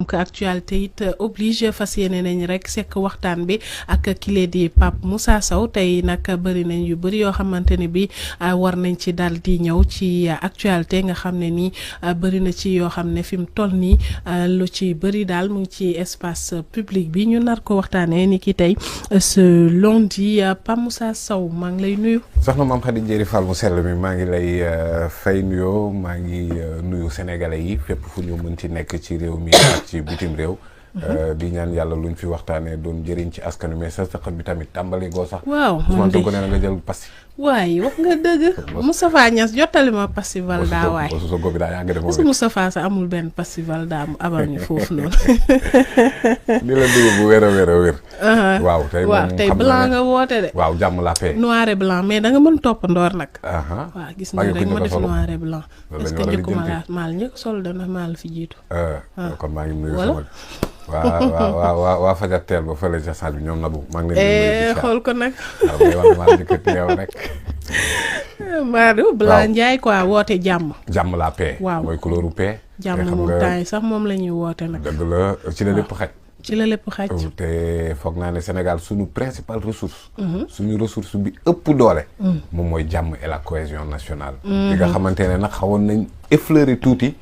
donc actualité it oblige fas yéene nañ rek sekk waxtaan bi ak kile di Pape Moussa Sow tey nag bëri nañ yu bëri yoo xamante ne bi war nañ ci daal di ñëw ci actualité nga xam ne nii bëri na ci yoo xam ne fi mu toll nii lu ci bëri daal mu ngi ci espace public bi ñu nar ko waxtaanee ni ki tey ce lundi Pape Moussa Sow maa ngi lay nuyu. soxna Mame Khady Diéry Fall mu sell mi maa ngi lay fay nuyoo maa ngi nuyu sénégalais yi fépp fu ñu mën ci nekk ci réew mi ci bitim réew di ñaan yàlla luñ fi waxtaanee doon jëriñ ci askan wi mais sa saqat bi tamit tàmbali goo sax. waaw Ousmane Sonko nee na nga jël passi. waaye wax nga dëgg Moustapha Niass jottali ma passi Valda waay Sonko bi daa yaa ngi def moom Moustapha sa amul benn passi Valda mu abal ñu foofu noonu. di la dugg bu wér a wér a wér. waaw tey moom tey blanc nga woote de. waaw jàmm la paix. noir et blanc mais da nga mën toppandoor nag. waaw gis nga rek ma def noir et blanc. est-ce que njëkkuma maal njëkk sol da ndax maal fi jiitu. kon maa ngi nuyu sama. waa fajar teel ba fële ca salle bi ñoom Nabou maa ngi leen di xool ko nag. waaw may wax maa njëkk a teew rek. Madou Blanc Ndiaye quoi woote jàmm. jàmm la paix. waaw mooy couleuru paix. jàmm moom temps yi sax moom la ñuy woote nag. dëgg la ci la lépp xaj. ci la lépp xaj. te foog naa ne Sénégal suñu principale ressource. suñu ressource bi ëpp doole. moom mooy jàmm et la cohésion nationale. li nga xamante ne nag xawoon nañ effleurer tuuti.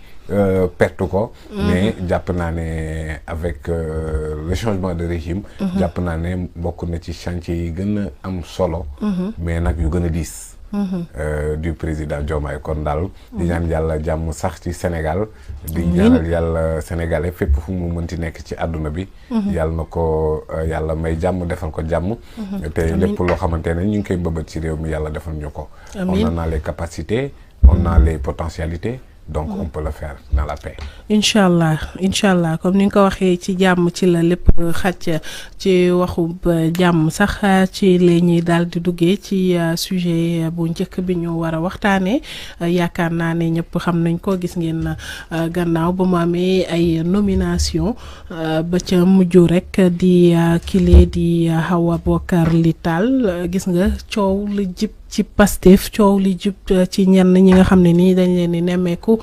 perte ko mais jàpp naa ne avec le changement de régime jàpp naa ne bokk na ci chantier yi gën a am solo mais nag yu gën a diis du président Diomaye kon daal di ñaan yàlla jàmm sax ci Sénégal di ñaanal yàlla sénégalais fépp fu mu mënti nekk ci àdduna bi yàlla na ko yàlla may jàmm defal ko jàmm te lépp loo xamante ne ñu ngi koy mbëbët ci réew mi yàlla defal ñu ko on en a les capacités on a les potentialités donc on peut le faire dans la paix. incha allah comme ni nga ko waxee ci jàmm ci la lépp xaj ci waxu jàmm sax ci la ñuy daal di duggee ci sujet bu njëkk bi ñu war a waxtaanee yaakaar naa ne ñëpp xam nañ ko gis ngeen gannaaw ba mu amee ay nomination ba ca mujj rek di kile di Hawa Bokar Ly Tall gis nga coow lu jib ci Pastef coow li jub ci ñenn ñi nga xam ne nii dañ leen di nemmeeku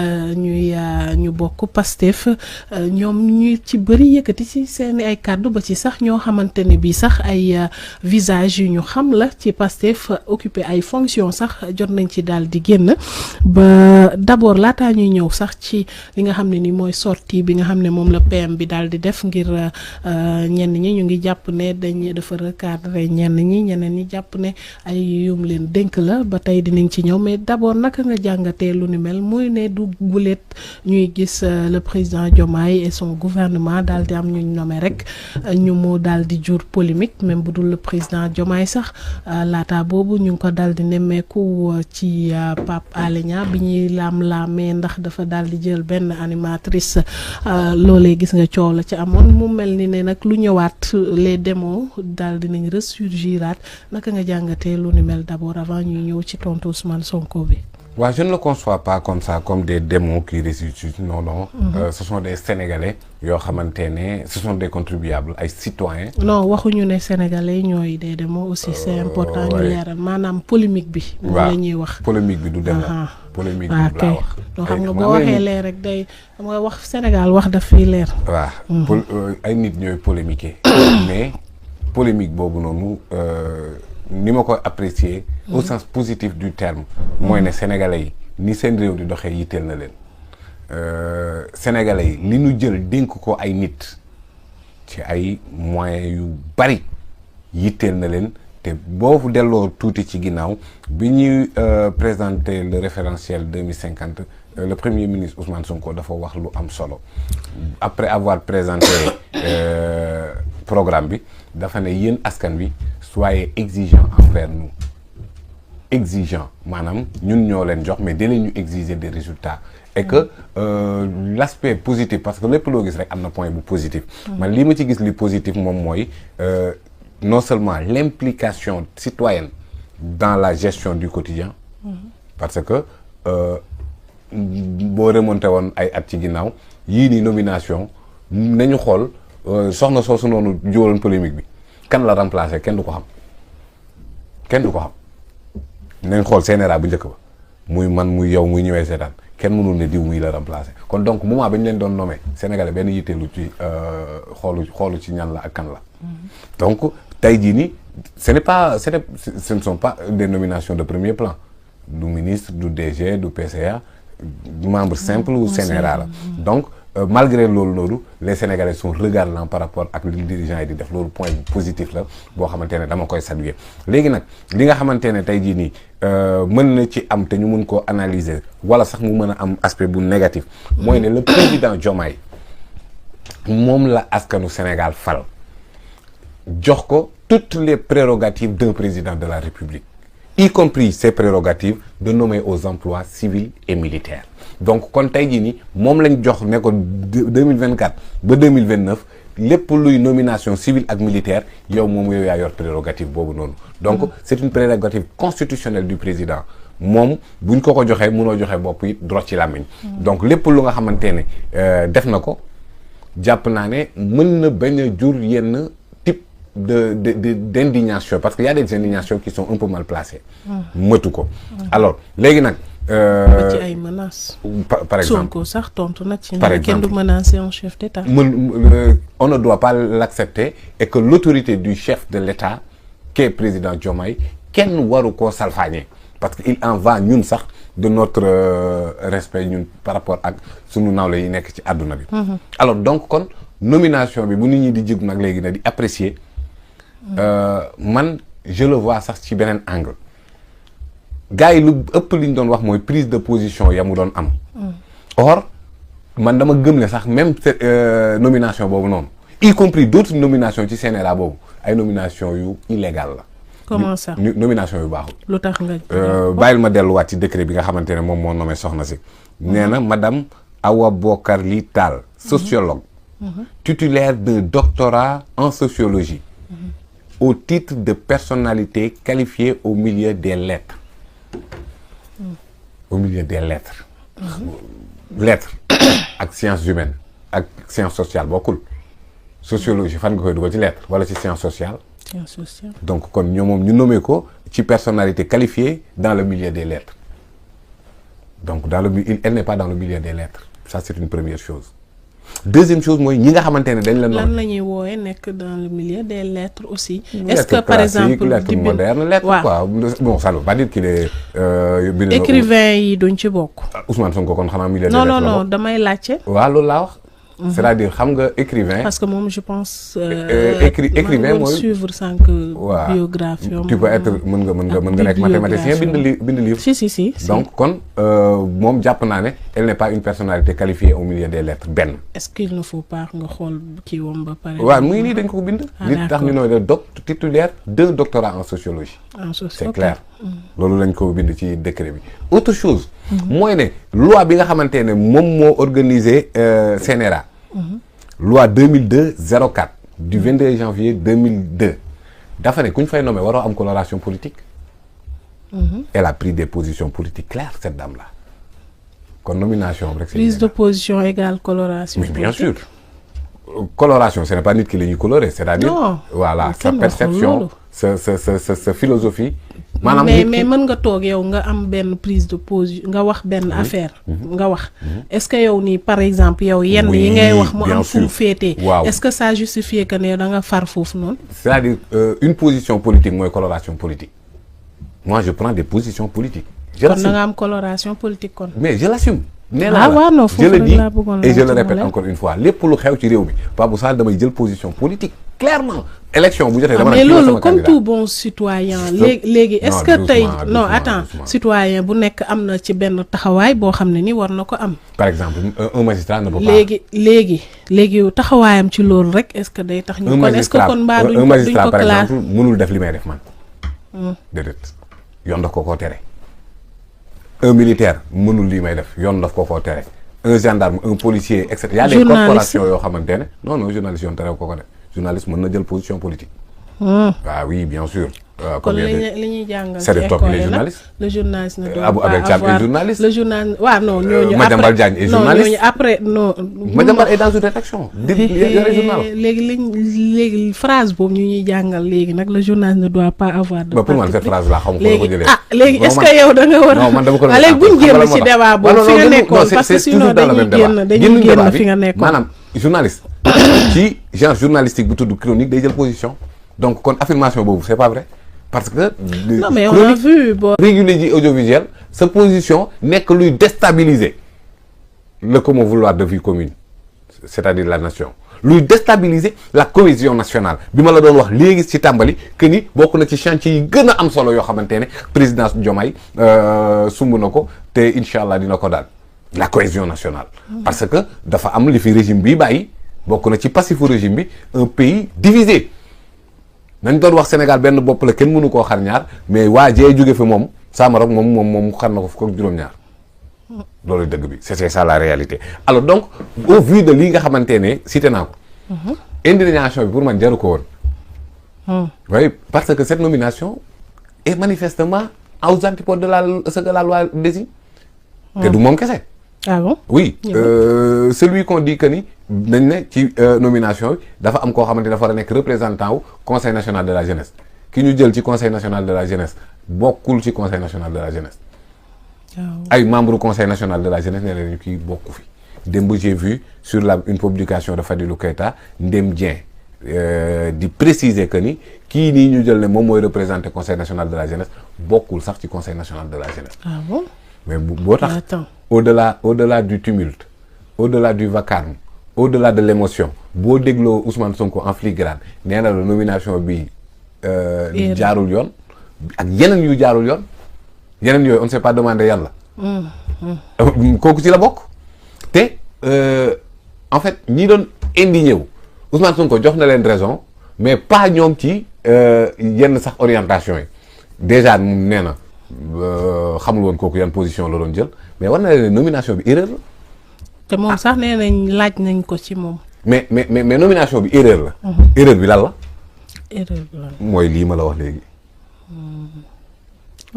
ñu bokk Pastef ñoom ñu ci bëri yëkkati ci seen ay kàddu ba ci sax ñoo xamante ne bii sax ay visage yu ñu xam la ci Pastef occupé ay fonction sax jot nañ ci daal di génn ba d'abord laataa ñuy ñëw sax ci li nga xam ne ni mooy sortie bi nga xam ne moom la PM bi daal di def ngir ñenn ñi ñu ngi jàpp ne dafa recadrer ñeneen ñi jàpp ne ay yum leen dénk la ba tey dinañ ci ñëw mais d'abord naka nga jàngatee lu ni mel muy ne du guléet ñuy gis le président Diomaye et son gouvernement daal di am ñu nommé rek ñu mu daal di jur polémique même bu dul le président Diomaye sax laata boobu ñu ngi ko daal di nemmeeku ci Pape Alé Niang bi ñuy laam-laamee ndax dafa daal di jël benn animatrice loolee gis nga coow la ci amoon mu mel ni ne nag lu ñëwaat les démons daal dinañ ressurgiraat naka nga jàngatee lu ni mel d'abord avant ñuy ñëw ci tontu Ousmane Sonko bi. waaw je ne le conçois pas comme ça comme des démons qui ressuscitent non ce sont des Sénégalais yoo xamante ne ce sont des contribuables ay citoyens. non waxuñu ne Sénégalais ñooy des démons aussi c'est important ñu leeral maanaam polémique bi. moom la ñuy wax polémique bi du démon. polémique bi du laa wax. loo xam nga boo waxee leer rek day xam nga wax Sénégal wax daf fiy leer. waaw ay nit ñooy polémiquer mais polémique boobu noonu. ni ma ko apprécier au sens positif du terme mooy ne sénégalais yi ni seen réew di doxee yitteel na leen sénégalais yi li ñu jël dénk ko ay nit ci ay moyens yu bari yitteel na leen te boo delloo tuuti ci ginnaaw bi ñuy présenter le référentiel 2050 le premier ministre Ousmane Sonko dafa wax lu am solo après avoir présenté programme bi dafa ne yéen askan bi soyez exigeants envers nous exigeants maanaam ñun ñoo leen jox mais dinañ ñu exiger des résultats et que l'aspect positif parce que lépp loo gis rek am na point bu positif man lii ma ci gis li positif moom mooy non seulement l'implication citoyenne dans la gestion du quotidien parce que boo remonté woon ay at ci ginnaaw yii nii nomination nañu xool soxna soosu noonu jiwaloon polémique bi kan la remplacer kenn du ko xam nañ xool CNRA bu njëkk ba muy man muy yow muy ñëwee seetaan kenn mënul ne diw muy la remplacer kon donc moment ba ñu leen doon nommé Sénégalais benn yitteelu ci xoolu ci ñan la ak kan la. donc tey jii nii ce ne sont pas des nominations de premier plan du ministre du DG du PCA membre simple ou CNRA la donc. Malgré loolu les Sénégalais sont regardants par rapport ak li dirigeants yi di def loolu point positif la boo xamante ne dama koy saluer léegi nag li nga xamante ne tey jii nii mën na ci am te ñu mën koo analyser wala sax mu mën a am aspect bu négatif mooy ne le président Diomaye moom la askanu Sénégal fal jox ko toutes les prérogatives d'un président de la République y compris ses prérogatives de nommer aux emplois civils et militaires donc kon tey jii nii moom lañ jox ne ko 2024 ba 2029 lépp luy nomination civile ak militaire yow yaa yor prérogative boobu noonu donc c'est une prérogative constitutionnelle du président moom buñ ko joxee mënoo joxe bopp it droit ci làmmiñ donc lépp lu nga xamante ne def na ko jàpp naa ne mën na bañ a jur yenn type d'indignation parce que y a des indignations qui sont un peu mal placées mëtu ko alors léegi nag ba ci ay menaces. par exemple Sonko sax tontu na ci. par exemple kenn du menacer un chef d'État. On ne doit pas l'accepter et que l'autorité du chef de l'État qu'est président Diomaye kenn waru koo salfaañee parce que il en va ñun sax de notre respect ñun par rapport ak sunu nawle yi nekk ci àdduna bi. alors donc kon nomination bi bu nit ñi di jig nag léegi na di apprécier man je le vois sax ci beneen angle. gars yi lu ëpp li ñu doon wax mooy prise de position ya mu doon am. or man dama gëm ne sax même cette nomination boobu noonu y compris d'autres nominations ci CNRA boobu ay nomination yu illégal la. comment ça nomination yu baaxul. lu tax nga. bàyyil ma delluwaat ci décret bi nga xamante ne moom moo nommé soxna si. nee na madame Awa Bokar Ly Tall sociologue. titulaire d'un doctorat en sociologie. au titre de personnalité qualifiée au milieu des lettres. Au milieu des lettres. lettres ak sciences humaines ak sciences sociales bokkul sociologie fan nga koy dugal ci lettres wala ci sciences sociales. sciences sociales. donc kon ñoom moom ñu nommé ko ci personnalité qualifiée dans le milieu des lettres donc elle n'est pas dans le milieu des lettres ça c'est une première chose. deuxième chose mooy ñi nga xamante ne dañ la. lan la ñuy woowee nekk dans le milieu des lettres aussi. est-ce que par exemple lettres modernes lettres quoi bon ça ne veut pas dire qu'il est. écrivain yi duñ ci bokk. Ousmane Sonko kon xanaa milieu des lettres non damay laajte. waaw loolu laa wax. c'est-à-dire xam nga écrivain. parce que moom je pense. écrivain mooy suivre sànq. biographie tu peux être mën nga nekk mathématicien bind livre. si donc kon moom jàpp naa ne elle n'est pas une personnalité qualifiée au milieu des lettres benn. est-ce qu'il ne faut pas nga xool kii wam ba pare. waaw mu ngi nii dañ ko bind. li tax ñu nooy titulaire d'un doctorat en sociologie. c'est clair. loolu lañ ko bind ci décret bi. autre chose. mooy ne loi bi nga xamante ne moom moo organisé CNRA. loi 2002-04 du 22 janvier 2002 dafa ne ku ñu fay nommé waroo am coloration politique. Elle a pris des positions politiques claires cette dame là kon nomination rek. prise de position égale coloration. oui bien sûr coloration ce n'est pas nit ki la ñuy colorer c'est-à-dire. non voilà sa perception sa philosophie. maanaam mais mën nga toog yow nga am benn prise de position nga wax benn affaire. nga wax est-ce que yow nii par exemple yow yenn yi ngay wax mu am fu mu féetee. waaw est-ce que ça justifie que ne da nga far foofu noonu. c'est-à-dire une position politique mooy coloration politique moi je prends des positions politiques. je kon da nga am coloration politique kon. mais je l'assume. nee naa la non je le dis et je le répète encore une fois lépp lu xew ci réew mi Babou Sall damay jël position politique clairement. élection bu jotee dama mais loolu comme tout bon citoyen léegi est-ce que tey non attends citoyen bu nekk am na ci benn taxawaay boo xam ne ni war na ko am. par exemple un magistrat ne peut pas. léegi taxawaayam ci loolu rek est-ce que day tax ñu kon est-ce que kon mbaa duñ ko un magistrat par exemple mënul def li may def man. déedéet yoon daf koo tere. un militaire mënul lii may def yoon daf koo tere. un gendarme un policier et cetera. y a des corporations yoo xamante ne non journaliste yoon terew ko def. journaliste mën na jël position politique. Ah oui, bien sûr. kon li ñuy jàngal c'est ci le top école les yi nag journalistes. le journaliste ne doit Abou pas Abel Thiam est avoir journaliste. le journal waaw non ñooñu Madiambal Diagne est journaliste. non ñooñu après non. Madiambal est dans une rédaction. yore journal. léegi phrase boobu ñu ñuy jàngal léegi nag le journaliste ne doit pas avoir de. ba pour man cette phrase là xam nga ko jëlee. léegi est-ce que yow da nga war a. non man dama ko doon léegi buñ génn ci débat boobu fi nga nekkoon parce que sinon dañuy génn fi nga nekkoon. maanaam journaliste ci genre journalistique bu tudd chronique day jël position donc kon affirmation boobu c'est pas vrai. Parce que non mais on a vu régulier ji audiovisuel sa position nekk luy déstabiliser le commun vouloir de vie commune c'est-à-dire la nation luy déstabiliser la cohésion nationale bi ma la doon wax léegi ci tàmbali que ni bokk na ci chantier yi gën a am solo yoo xamante ne présidence Diomaye sumb na ko te incha allah dina ko daal la cohésion nationale. Parce que dafa am li fi régime bi bàyyi bokk na ci passifu régime bi un pays divisé. nañ doon wax Sénégal benn bopp la kenn mënu koo xar ñaar mais waa jee jóge fi moom Samarok moom xar na ko fukk ak juróom-ñaar loolu dëgg bi c'est ça la réalité. Alors donc au vu de lii nga xamante ne cité naa ko. indignation bi pour man jaru ko woon. oui parce que cette nomination est manifestement aux antipodes de ce que la loi désigne. te du moom kese. Ah bon? Oui, celui qu'on dit que ni dañ ne ci nomination bi dafa am koo xamante dafa war a nekk représentant wu conseil national de la jeunesse ki ñu jël ci conseil national de la jeunesse bokkul ci conseil national de la jeunesse. ay membre conseil national de la jeunesse ne leen ñu kii bokku fi. démb j'ai vu sur une publication de Fadilou Keita Ndem Dieng di préciser que ni kii nii ñu jël ne moom mooy représenter conseil national de la jeunesse bokkul sax ci conseil national de la jeunesse. Ah bon? Mais boo tax au-delà du tumulte au-delà du vacarme au-delà de l'émotion boo dégloo Ousmane Sonko en filigrane nee na la nomination bi jaarul yoon ak yeneen yu jaarul yoon yeneen yooyu on ne s'est pas demandé yan la kooku ci la bokk te en fait ñi doon indigné wu Ousmane Sonko jox na leen raison mais pas ñoom ci yenn sax orientation yi déjà moom nee na xamul woon kooku yan position la doon jël mais war na leen nomination bi erreur la. te moom sax nee nañ laaj nañ ko ci moom. mais nomination bi erreur la. erreur bi lan la. erreur bi lan mooy lii ma la wax léegi.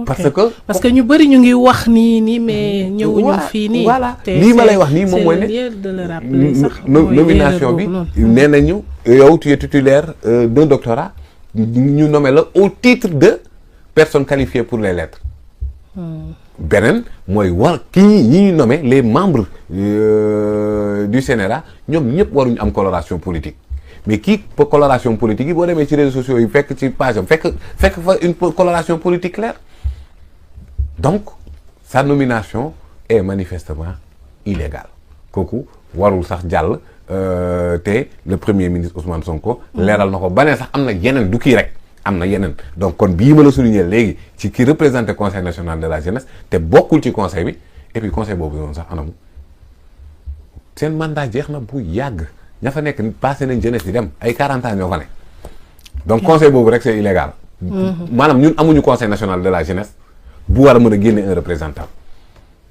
parce que ñu bëri ñu ngi wax nii mais ñëwuñu fii nii. voilà lii ma lay wax nii moom mooy ne nomination bi nee nañu yow tu es titulaire d'un doctorat ñu nommé la au titre de personne qualifiée pour les lettres. beneen mooy war kii ñi nommé les membres du CNRA ñoom ñëpp waruñu am coloration politique mais kii coloration politique yi boo demee ci réseaux sociaux yi fekk ci page am fekk fa une coloration politique claire donc sa nomination est manifestement illégale kooku warul sax jàll te le premier ministre Ousmane Sonko leeral na ko ba ne sax am na yeneen du kii rek am na yeneen donc kon bii ma la souligner léegi ci ki représenté conseil national de la jeunesse te bokkul ci conseil bi et puis conseil boobu noonu sax anamu seen mandat jeex na bu yàgg ña fa nekk passé nañ jeunesse di dem ay 40 ans ñoo fa ne donc conseil boobu rek c'est illégal. maanaam ñun amuñu conseil national de la jeunesse bu war a mën a génne un représentant.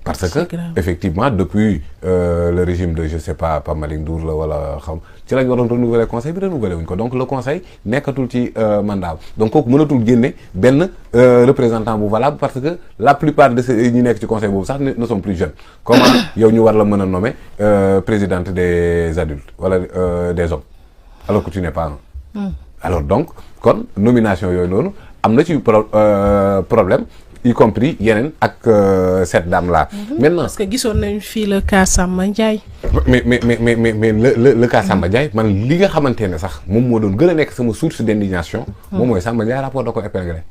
parce que effectivement depuis le régime de je sais pas Malick Ndour la wala xam ci lañ waroon renouveler conseil bi renouveler wuñ ko donc le conseil nekkatul ci mandat donc kooku mënatul génne benn représentant bu valable parce que la plupart de ceux ñi nekk ci conseil boobu sax ne sont plus jeunes. comment yow ñu war la mën a nommer présidente des adultes wala des hommes alors que tu n'es pas un. alors donc kon nomination yooyu noonu am na ci problème. y compris yeneen ak cette dame là. maintenant parce que gisoon nañu fii le cas Samba Ndiaye. mais le cas Samba Ndiaye man li nga xamante ne sax moom moo doon gën a nekk sama source d'indignation. moom mooy Samba Ndiaye rapport da ko épinglé.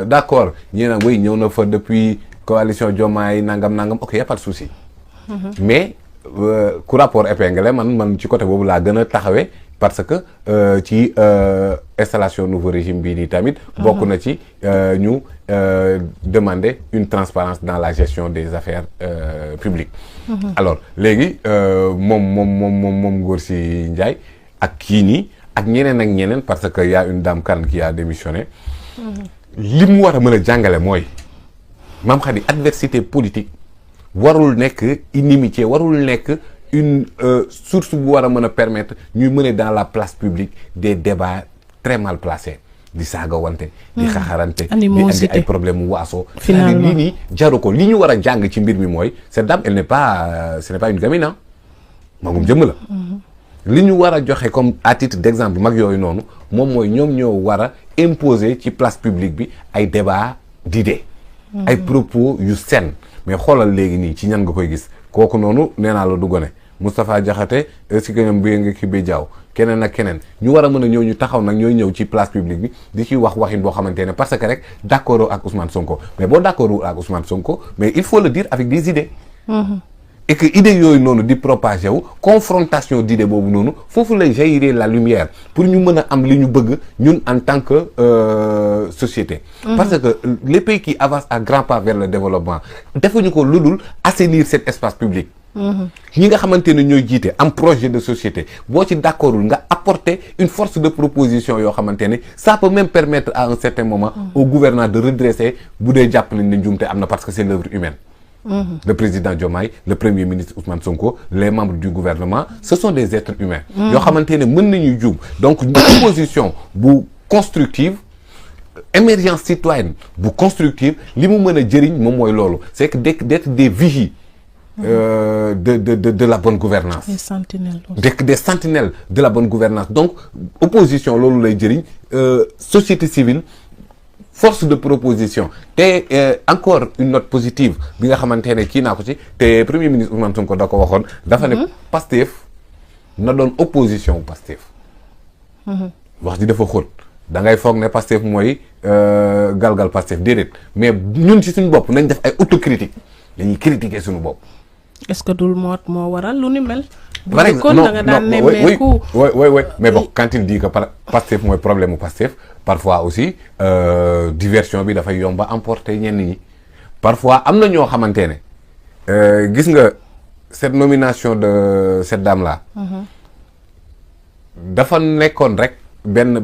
d'accord ñii nag oui ñëw na fa depuis coalition Diomaye nangam ok y a pas de souci. mais ku rapport épinglé man ci côté boobu laa gën a taxawee. parce que ci installation nouveau régime bii nii tamit bokk na ci ñu demander une transparence dans la gestion des affaires publiques. alors léegi moom Ngor Sy Ndiaye ak kii nii ak ñeneen parce que y a une dame Kane qui a démissionné. li mu war a mën a jàngale mooy Mame Khady adversité politique warul nekk inimitié warul nekk une source bu war a mën a permettre ñuy mener dans la place publique des débats très mal placés di saaga wante di xaxarante di andi ay problème mu waaso c'est-à-dire lii nii jaru ko li ñu war a jàng ci mbir mi mooy cette dame elle n'est pas ce n'est pas une gamine magum jëmm la li ñu war a joxe comme à titre d'exemple mag yooyu noonu moom mooy ñoom ñoo war a imposer ci place publique bi ay débat d'idées ay propos yu sain mais xoolal léegi nii ci ñan nga koy gis kooku noonu nee naa la du gone Moustapha Diakhaté si que ñoom bi nga kii bi jaaw keneen ak keneen ñu war a mën a ñëw ñu taxaw nag ñooy ñëw ci place publique bi di ci wax waxin boo xamante ne parce que rek d'accord ak Ousmane Sonko mais boo d'accord ak Ousmane Sonko mais il faut le dire avec des idées et que idées yooyu noonu di propager wu confrontation d'idées boobu noonu foofu lay jaillir la lumière pour ñu mën a am li ñu bëgg ñun en tant que société parce que les pays qui avancent à grands pas vers le développement defuñu ko lu dul assainir cet espace public ñi nga xamante ne ñooy jiite am projet de société boo ci d'accordul nga apporter une force de proposition yoo xamante ne ça peut même permettre à un certain moment au gouvernant de redresser bu dee jàpp nañ ne njuumte am na parce que c'est l'œuvre humaine le président Diomaye le premier ministre Ousmane Sonko les membres du gouvernement ce sont des êtres humains yoo xamante ne mën nañuy juum donc opposition bu constructive émergence citoyenne bu constructive li mu mën a jëriñ moom mooy loolu c'est que d'être des vigies de la bonne gouvernance des sentinelles de la bonne gouvernance donc opposition loolu lay jëriñ société civile force de proposition te encore une note positive bi nga xamante ne kii naa ko ci te premier ministre Ousmane Sonko da ko waxoon dafa ne Pastef na doon opposition Pastef wax ji dafa xóot da ngay foog ne Pastef mooy galgal Pastef déedéet mais ñun ci suñu bopp nañ def ay autocritique dañuy critiquer suñu bopp. est-ce que dul moo waral lu ni mel. par exemple non oui mais bon quand il dit que Pastef mooy problème mu Pastef parfois aussi diversion bi dafay yomba emporter ñenn ñi parfois am na ñoo xamante ne gis nga cette nomination de cette dame là. dafa nekkoon rek benn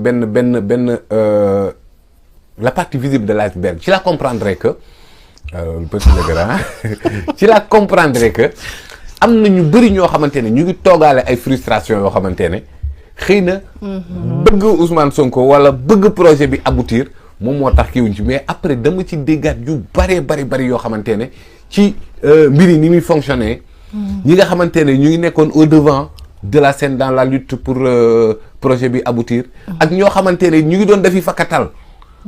la partie visible de l'iceberg ci la comprendre que petit le grand ci la comprendre que am na ñu bëri ñoo xamante ne ñu ngi toogaale ay frustration yoo xamante ne xëy na bëgg Ousmane Sonko wala bëgg projet bi aboutir moom moo tax kiiwuñ ci mais après dama ci déggaat yu bari yoo xamante ne ci mbir yi ni muy fonctionner ñi nga xamante ne ñu ngi nekkoon au devant de la scène dans la lutte pour projet bi aboutir ak ñoo xamante ne ñu ngi doon defi fakkatal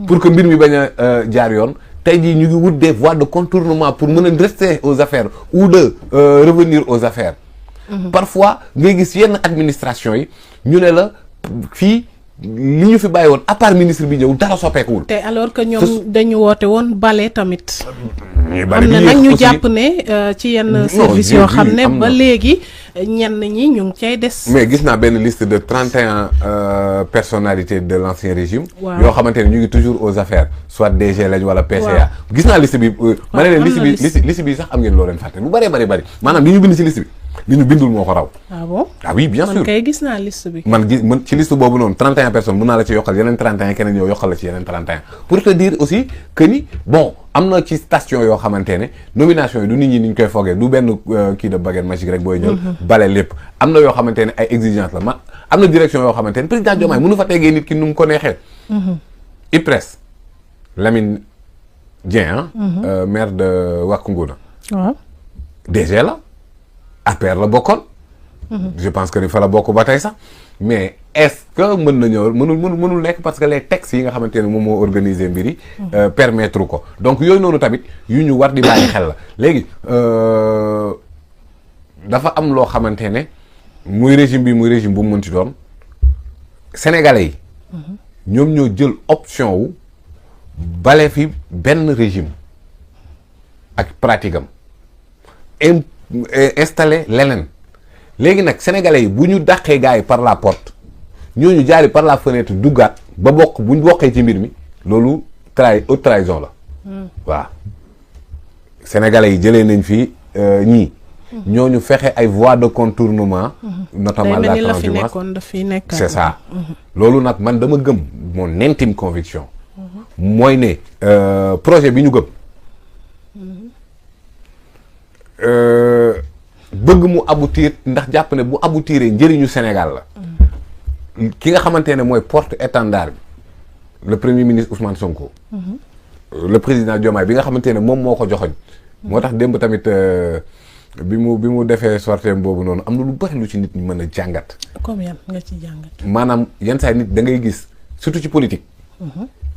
pour que mbir mi bañ a jaar yoon tey jii ñu ngi wut des voies de contournement pour mën a rester aux affaires ou de revenir aux affaires parfois ngay gis yenn administration yi ñu ne la fii li ñu fi bàyyi woon à part ministre bi ñëw dara soppeekuwul. te alors que ñoom dañu woote woon bale tamit. am na nag ñu jàpp ne ci yenn service yoo xam ne ba léegi ñenn ñi ñu ngi cay des. mais gis naa benn liste de 31 personnalités de l'ancien régime. yoo xamante ne ñu ngi toujours aux affaires soit DG lañ wala PCA. gis naa liste bi. ma ne leen liste bi sax am ngeen loo leen fàtte lu bari maanaam li ñu bind ci liste bi. li ñu bindul moo ko raw. ah bon ah oui bien sûr man kay gis naa liste bi. man ci liste boobu noonu 31 personnes mën naa la ci yokkal yeneen 31 keneen ñëw yokkal la ci yeneen 31 pour te dire aussi que ni bon am na ci station yoo xamante ne nomination yi du nit ñi ni ñu koy foogee du benn kii de baguette magique rek booy ñëw. bale lépp am na yoo xamante ne ay exigences la am na direction yoo xamante ne président Diomaye mënu fa tegee nit ki nu mu ko neexee. IPRES Lamine Dieng maire de Wack Ngouna. waaw DG la. APR la bokkoon. je pense que ni fa la bokk ba tey sax mais est-ce que mën na ñëw mënul nekk parce que les textes yi nga xamante ne moom moo organiser mbir yi. permettre ko donc yooyu noonu tamit yu ñu war di bàyyi xel la léegi dafa am loo xamante ne muy régime bi muy régime bu mu mënti doon sénégalais yi. ñoom ñoo jël option wu bale fi benn régime ak pratique am. installé leneen léegi nag sénégalais yi bu ñu dàqee gars yi par la porte ñooñu jaari par la fenêtre duggaat ba bokk bu ñu bokkee ci mbir mi loolu haute trahison la. waaw sénégalais yi jëlee nañ fi ñii. ñooñu fexe ay voies de contournement. notamment la transhumance c'est ça. loolu nag man dama gëm mon intime conviction. mooy ne projet bi ñu gëm. bëgg mu aboutir ndax jàpp ne bu aboutiree njëriñu Sénégal la. ki nga xamante ne mooy porte-étendard bi le premier ministre Ousmane Sonko. le président Diomaye bi nga xamante ne moom moo ko joxoñ moo tax démb tamit bi mu defee sorteem boobu noonu am na lu bari lu ci nit ñi mën a jàngat. comme yan nga ci jàngat. maanaam yenn saa nit da ngay gis surtout ci politique.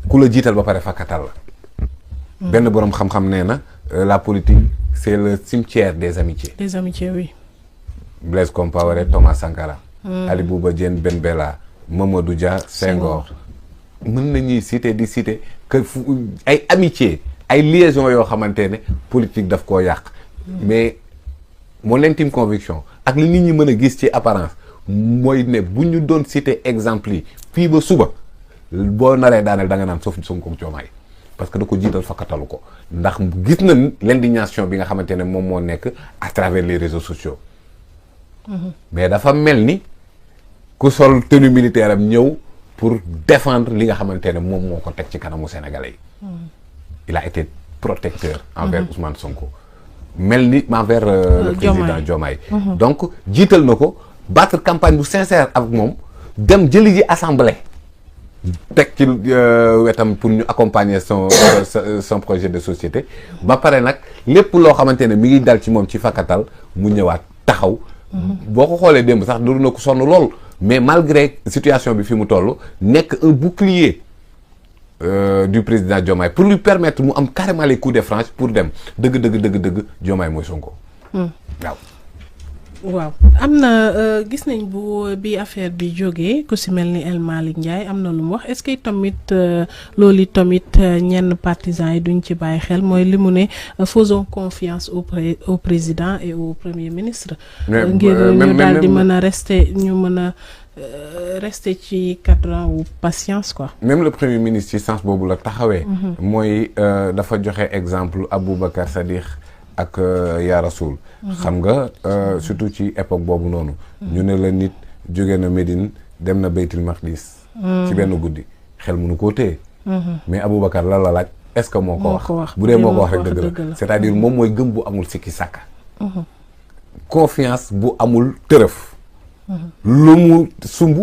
ku la jiital ba pare fakkatal la. benn boroom xam-xam nee na la politique c'est le cimetière des amitiés. des amitiés oui. Blaise Compaoré, Thomas Sankara. Ali Bouba Dieng, Ben Bella, Mamadou Dia, Senghor. mën nañuy citer di citer que ay amitié ay liaison yoo xamante ne politique daf koo yàq. mais mon intime conviction ak li nit ñi mën a gis ci apparence mooy ne bu ñu doon citer exemple yi fii ba suba boo naree daaneel da nga naan sauf Sonko ak Diomaye parce que da ko jiital fakkatalu ko ndax gis na l'indignation bi nga xamante ne moom moo nekk à travers les réseaux sociaux. mais dafa mel ni ku sol tenue militaire am ñëw pour défendre li nga xamante ne moom moo ko teg ci kanamu sénégalais yi. il a été protecteur envers Ousmane Sonko mel ni envers le président Diomaye. donc jiital na ko battre campagne bu sincère ak moom dem jëli ji assemblée teg ci wetam pour ñu accompagner son projet de société ba pare nag lépp loo xamante ne mi ngi dal ci moom ci fakkatal mu ñëwaat taxaw. boo ko xoolee démb sax duru na ko sonn lool mais malgré situation bi fi mu toll nekk un bouclier du président Diomaye pour lui permettre mu am carrément les coups de franche pour dem dëgg Diomaye mooy Sonko. waaw am na gis nañ bi affaire bi jógee ku si mel ni El Malick Ndiaye am na lu mu wax est-ce que tamit loolu tamit ñenn partisans yi duñ ci bàyyi xel mooy li mu ne faisons confiance au président et au premier ministre. ngir ñu daal di mën a rester ci cadre wu patience quoi. même le premier ministre ci sens boobu la taxawee. mooy dafa joxe exemple Aboubacar Sadikh ak Ya Rasoul. xam nga surtout ci époque boobu noonu. ñu ne la nit jóge na Médine dem na Baytul Maqdis. ci benn guddi xel mënu koo téye. mais Aboubacar la laaj est-ce que moo ko wax. bu dee moo ko wax rek dëgg la c'est-à-dire moom mooy gëm bu amul sikki sàkka. confiance bu amul tërëf. lu mu sumb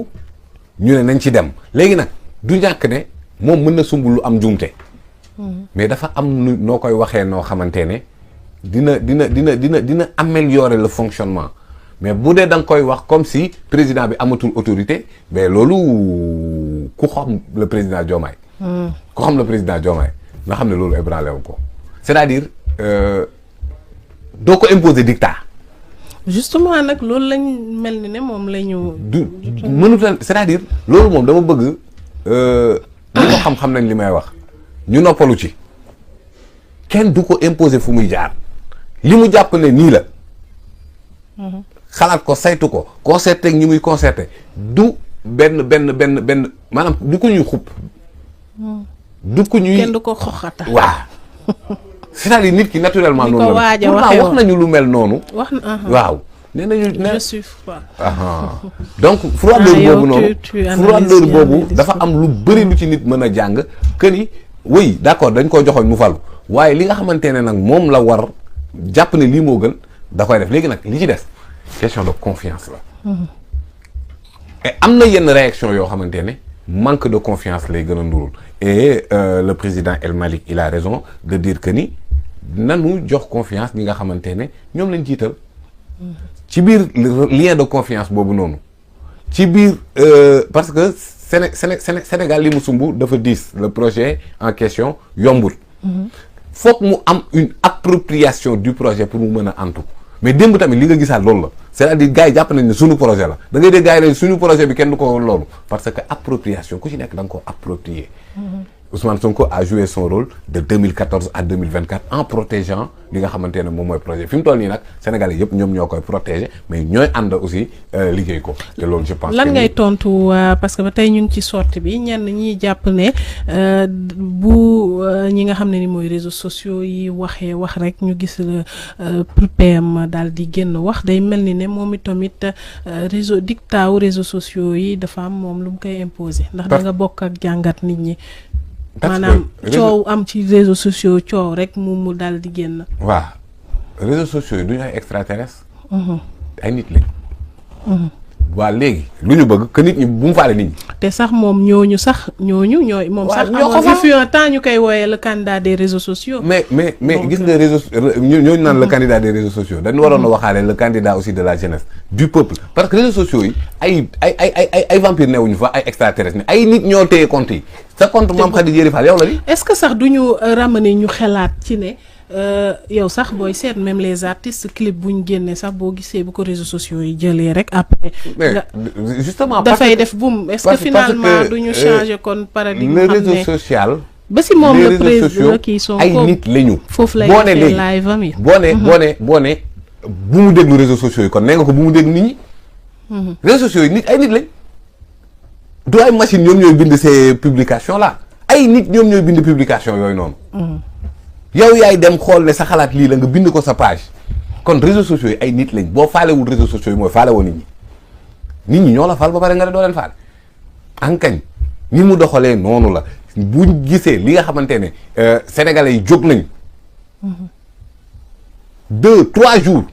ñu ne nañ ci dem léegi nag du ñàkk ne moom mën na sumb lu am njuumte. mais dafa am noo koy waxee noo xamante ne. dina améliorer le fonctionnement mais bu dee da nga koy wax comme si président bi amatul autorité mais loolu ku xam le président Diomaye. ku xam le président Diomaye nga xam ne loolu ébranlé wu ko c'est-à-dire doo ko imposer dictat. justement nag loolu lañ mel ni ne moom la ñu. mënutal c'est-à-dire loolu moom dama bëgg ñi ko xam nañ li may wax ñu noppalu ci kenn du ko imposer fu muy jaar. li mu jàpp ne nii la xalaat ko saytu ko concerté ak ñi muy concerté du benn maanaam du ko ñuy xupp du ko ñuy kenn du ko xoxata waaw c'est-à-dire nit ki naturellement noonu la wax nañu lu mel noonu waaw nee nañu je suis froid donc froideur boobu noonu froideur boobu dafa am lu bëri lu ci nit mën a jàng que ni oui d'accord dañ koo joxoñ mu falu waaye li nga xamante ne nag moom la war jàpp ne lii moo gën da koy def léegi nag li ci des question de confiance la. et am na yenn réaction yoo xamante ne manque de confiance lay gën a ndurul et le président El Malick il a raison de dire que ni nanu jox confiance ñi nga xamante ne ñoom lañ jiital. ci biir lien de confiance boobu noonu ci biir parce que Sénégal li mu sumb dafa diis le projet en question yombul. foog mu am une appropriation du projet pour mu mën a antu mais démb tamit li nga gisaat loolu la c'est-à-dire gars yi jàpp nañ ne suñu projet la da ngay dégg gars yi ne suñu projet bi kenn du ko loolu parce que appropriation ku ci nekk da nga ko approprier. Ousmane Sonko a joué son rôle de 2014 à 2024 en protégeant li nga xamante ne moom mooy projet fi mu toll nii nag Sénégalais yëpp ñoom ñoo koy protéger mais ñooy ànd aussi liggéey ko te loolu je pense. lan ngay tontu parce que ba tey ñu ngi ci sortie bi ñenn ñi jàpp ne bu ñi nga xam ne ni mooy réseaux sociaux yi waxee wax rek ñu gis PM daal di génn wax day mel ni ne moom itamit dictat wu réseaux sociaux yi dafa am moom lu mu koy imposer. ndax da nga bokk ak jàngat nit ñi. maanaam coow am ci réseaux sociaux coow rek mu daal di génn. waaw réseaux sociaux yi du ñu ay extraterrestres. ay nit lañ. waa léegi lu ñu bëgg que nit ñi bu mu faale nit ñi. te sax moom ñooñu ñooy. moom sax il fut un temps ñu koy wooyee le candidat des réseaux sociaux. mais gis nga ñooñu naan le candidat des réseaux sociaux dañu waroon a waxaale le candidat aussi de la jeunesse du peuple parce que réseaux sociaux yi ay vampire newuñu fa ay extraterrestres ne ay nit ñoo téye compte yi sa compte Mame Khady Diéry Fall yow la di. est-ce que sax duñu ramener ñu xelaat ci ne. yow sax booy seet même les artistes clip bu ñu génnee sax boo gisee bu ko réseaux sociaux yi jëlee rek après. mais justement dafay def boum est-ce que finalement duñu changer kon paradigme. le réseau social. ba si moom le président kii sont ay nit lañu. foofu lay defee live am yi boo ne bu mu déglu réseaux sociaux yi kon nee nga ko bu mu déglu nit ñi. réseaux sociaux yi nit ay nit lañ. du ay machine ñoom ñooy bind ces publications là ay nit ñoom ñooy bind publication yooyu noonu. yow yaay dem xool ne sa xalaat lii la nga bind ko sa page kon réseaux sociaux yi ay nit lañ boo faalewul réseaux sociaux yi mooy faale woo nit ñi ñoo la faal ba pare nga ne doo leen faale ankañ ni mu doxalee noonu la buñ gisee li nga xamante ne sénégalais yi jóg nañ 2-3 jours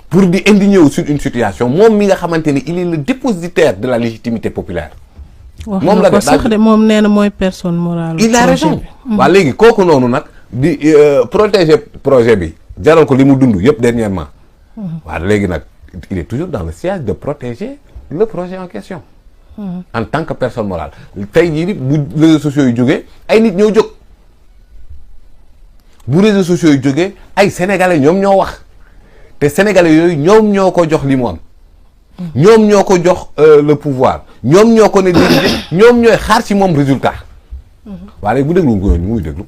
pour di indigner wu sur une situation moom mi nga xamante ne il est le dépositaire de la légitimité populaire moom la de moom nee na mooy personne morale il a raison waa léegi kooku noonu nag di protéger projet bi jaral ko li mu dund yëpp dernièrement waaw léegi nag il est toujours dans le siège de protéger le projet en question en tant que personne morale tey jii bu réseaux sociaux yu jógee ay nit ñoo jóg bu réseaux sociaux yu jógee ay sénégalais ñoom ñoo wax te sénégalais yooyu ñoom ñoo ko jox li mu am ñoom ñoo ko jox le pouvoir ñoom ñoo ko ne diriger ñoom ñooy xaar ci moom résultat waaw léegi bu déglu ko ñu muy déglu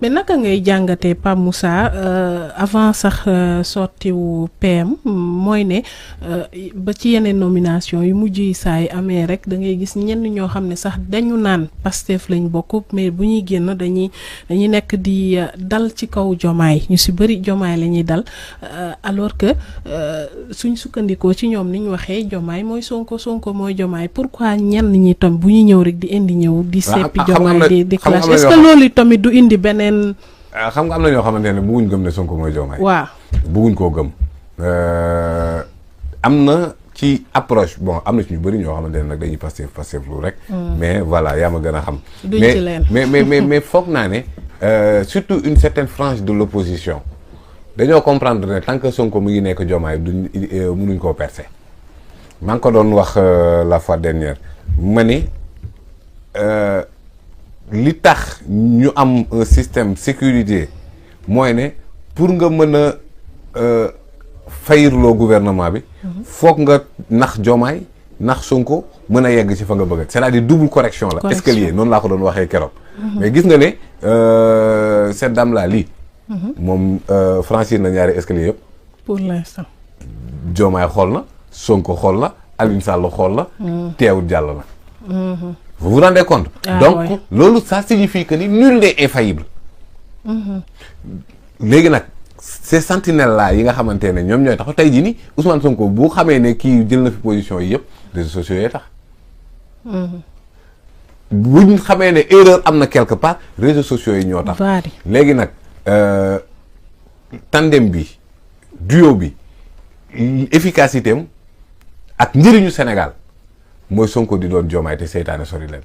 mais naka ngay jàngatee Pape Moussa avant sax sortiwu PM mooy ne ba ci yeneen nomination yu mujj yi saa yi amee rek da ngay gis ñenn ñoo xam ne sax dañu naan Pastef lañ bokk mais bu ñuy génn dañuy nekk di dal ci kaw Jomaay ñu si bëri Jomaay la ñuy dal alors que suñ sukkandikoo ci ñoom ni ñu waxee Jomaay mooy Sonko mooy Jomaay pourquoi ñenn ñi tam bu ñu ñëw rek di indi ñëw di seppi Jomaay di clash est-ce que loolu tamit du indi beneen. xam nga am na ñoo xamante ne bëgguñ gëm ne Sonko mooy Diomaye. waaw bëgguñ koo gëm. am na ci approche bon am na ci ñu bëri ñoo xamante ne nag dañuy Pastef lu rek. mais voilà yaa ma gën a xam. duñ ci leen mais foog naa ne surtout une certaine frange de l'opposition dañoo comprendre ne tant que Sonko mu ngi nekk Diomaye duñ mënuñ koo percer. maa ngi ko doon wax la fois dernière ma ni. li tax ñu am un système sécurisé mooy ne pour nga mën a fayirloo gouvernement bi foog nga nax Diomaye nax Sonko mën a yegg ci fa nga bëgg c'est-à-dire double correction la escalier noonu laa ko doon waxee keroog mais gis nga ne cette dame là lii moom franchir na ñaari escalier yëpp pour l'instant Diomaye xool na Sonko xool na Aliou Sall xool na teewut jàll na vous vous rendez compte donc loolu ça signifie que ni nul n'est infaillible léegi nag ces sentinelles là yi nga xamante ne ñoom ñooy tax tey jii ni Ousmane Sonko bu xamee ne kii jël na fi position yi yëpp réseaux sociaux yee tax buñ xamee ne erreur am na quelque part réseaux sociaux yi ñoo tax léegi nag tandem bi duo bi efficacité am ak njëriñu Sénégal mooy Sonko di doon Diomaye te seytaane sori leen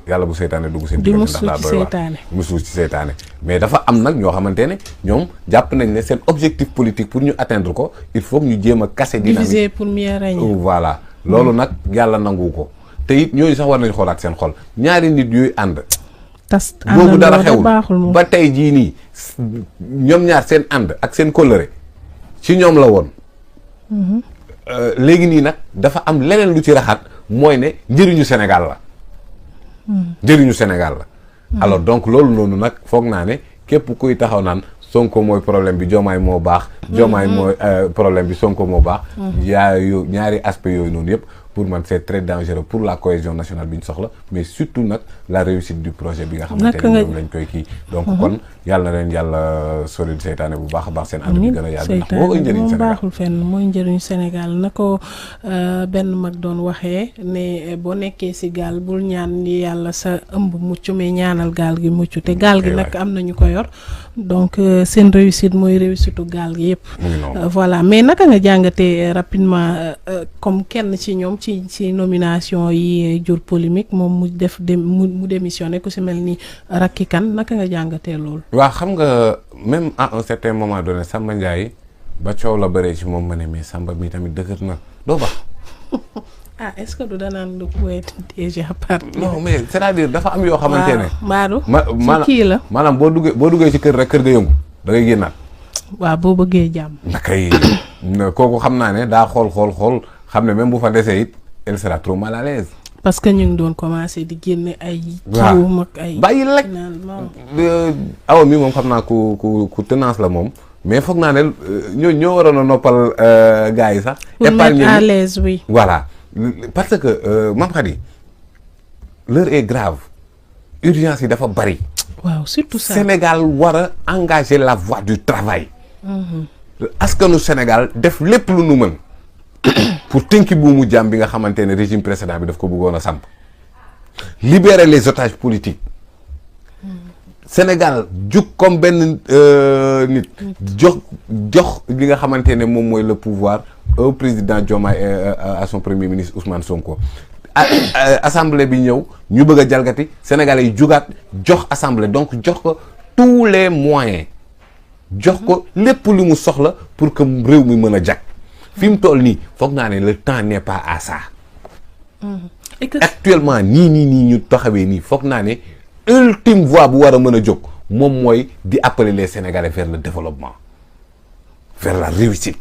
yàlla bu seytaane dugg seen diggante ndax daa doy wax musu ci seytaane mais dafa am nag ñoo xamante ne ñoom jàpp nañ ne seen objectif politique pour ñu atteindre ko il faut que ñu jéem a casser dynamique diviser pour mieux régner voilà loolu nag yàlla nangu ko te it ñooñu sax war nañ xoolaat seen xol ñaari nit yooyu ànd tas boobu dara xewul ba tey jii nii ñoom ñaar seen ànd ak seen kóllëre ci ñoom la woon léegi nii nag dafa am leneen lu ci raxaat mooy ne njëriñu Sénégal la njëriñu Sénégal la alors donc loolu noonu nag foog naa ne képp kuy taxaw naan Sonko mooy problème bi Diomaye moo baax Diomaye mooy problème bi Sonko moo baax yaayu ñaari aspect yooyu noonu yëpp pour man c'est très dangereux pour la cohésion nationale bi ñu soxla mais surtout nag la réussite du projet bi nga xamante ne ñoom lañ koy kii donc kon yàlla na leen yàlla soril seytaane bu baax a baax seen ànd bi gën a yàgg ndax moo koy njëriñ moom Sénégal baaxul fenn mooy njëriñ Sénégal na ko benn mag doon waxee ne boo nekkee si gaal bul ñaan yàlla sa ëmb mucc mais ñaanal gaal gi mucc te gaal gi nag am na ñu ko yor donc seen réussite mooy réussite gaal gi yëpp voilà mais naka nga jàngatee rapidement comme kenn ci ñoom ci nomination yi jur polémique moom mu def mu démissionné ku si mel ni Racky Kane naka nga jàngatee loolu. waaw xam nga même à un certain moment donné Samba Ndiaye ba coow la bëree ci moom ma ne mais Samba mi tamit dëgër na doo baax. ah est-ce que du danaan lu poète déjà parti. non mais c'est-à-dire dafa am yoo xamante ne. Maodo maanaam kii la. maanaam boo duggee ci kër rek kër ga yëngu da ngay génnaat. waaw boo bëggee jàmm. nakay kooku xam naa ne daa xool xam ne même bu fa desee it elle sera trop mal à l'aise. parce que ñu ngi doon commencer di génne ay. waaw jiw mag ay. bàyyi lekk awa mi moom xam naa ku tenace la moom mais foog naa ne ñoo waroon a noppal gars yi sax. pour mettre à l'aise oui. voilà parce que Mame Khady l'heure est grave urgence yi dafa bari. waaw surtout ça Sénégal war a engager la voie du travail. askanu Sénégal def lépp lu nu mën. pour tënki buumu jàmm bi nga xamante ne régime précédent bi daf ko bëggoon a samp libérer les otages politiques Sénégal jug comme benn nit jox li nga xamante ne moom mooy le pouvoir au président Diomaye à son premier ministre Ousmane Sonko assemblée bi ñëw ñu bëgg a jalgati Sénégalais yi jugaat jox assemblée donc jox ko tous les moyens jox ko lépp lu mu soxla pour que réew mi mën a jag fi mu toll nii foog naa ne le temps n'est pas à ça. actuellement nii ñu taxawee nii foog naa ne ultime voie bu war a mën a jóg moom mooy di appeler les Sénégalais vers le développement vers la réussite.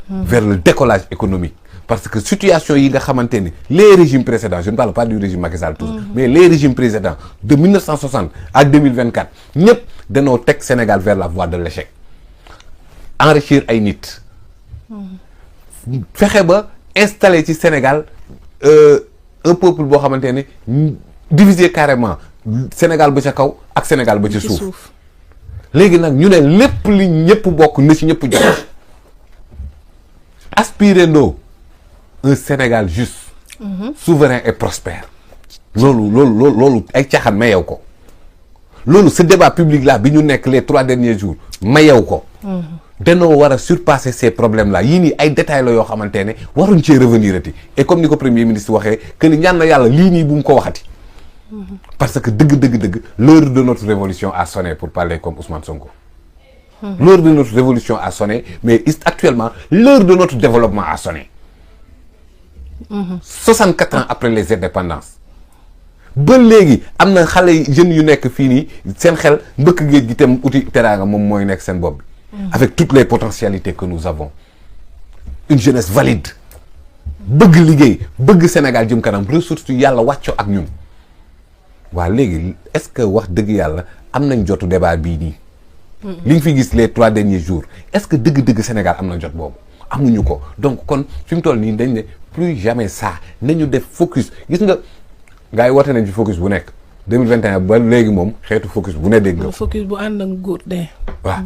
vers le décollage économique. parce que situation yi nga xamante ne les régimes précédents je ne parle pas du régime Macky Sall tous mais les régimes précédents de 1960 à 2024 ñëpp danoo teg Sénégal vers la voie de l'échec enrichir ay nit. fexe ba installer ci Sénégal un peuple boo xamante ne diviser carrément Sénégal ba ca kaw ak Sénégal ba ca suuf léegi nag ñu ne lépp li ñëpp bokk na ci ñëpp jox aspirons un Sénégal juste souverain et prospère loolu ay caaxaan mayew ko loolu ce débat public là bi ñu nekk les 3 derniers jours mayew ko danoo war a surpasser ces problèmes là yii nii ay détails la yoo xamante ne waruñ cee revenir ati et comme ni ko premier ministre waxee que ni ñaan na yàlla lii nii bu mu ko waxati parce que dëgg l'heure de notre révolution a sonné pour parler comme Ousmane Sonko l'heure de notre révolution a sonné mais actuellement l'heure de notre développement a sonné 64 ans après les indépendances ba léegi am na xale jeunes yu nekk fii nii seen xel mbëkk géej gi tam uti teraanga moom mooy nekk seen bopp bi avec toutes les potentialités que nous avons une jeunesse valide bëgg liggéey bëgg Sénégal jëm kanam ressources yu yàlla wàccoo ak ñun waa léegi est-ce que wax dëgg yàlla am nañ jotu débat bii nii li ñu fi gis les 3 derniers jours est-ce que dëgg Sénégal am na jot boobu amuñu ko donc kon fi mu toll nii dañ ne plus jamais ça nañu def focus gis nga gars yi woote nañ ci focus bu nekk 2021 ba léegi moom xeetu focus bu ne dégg nga. focus bu ànd ak góor de. waaw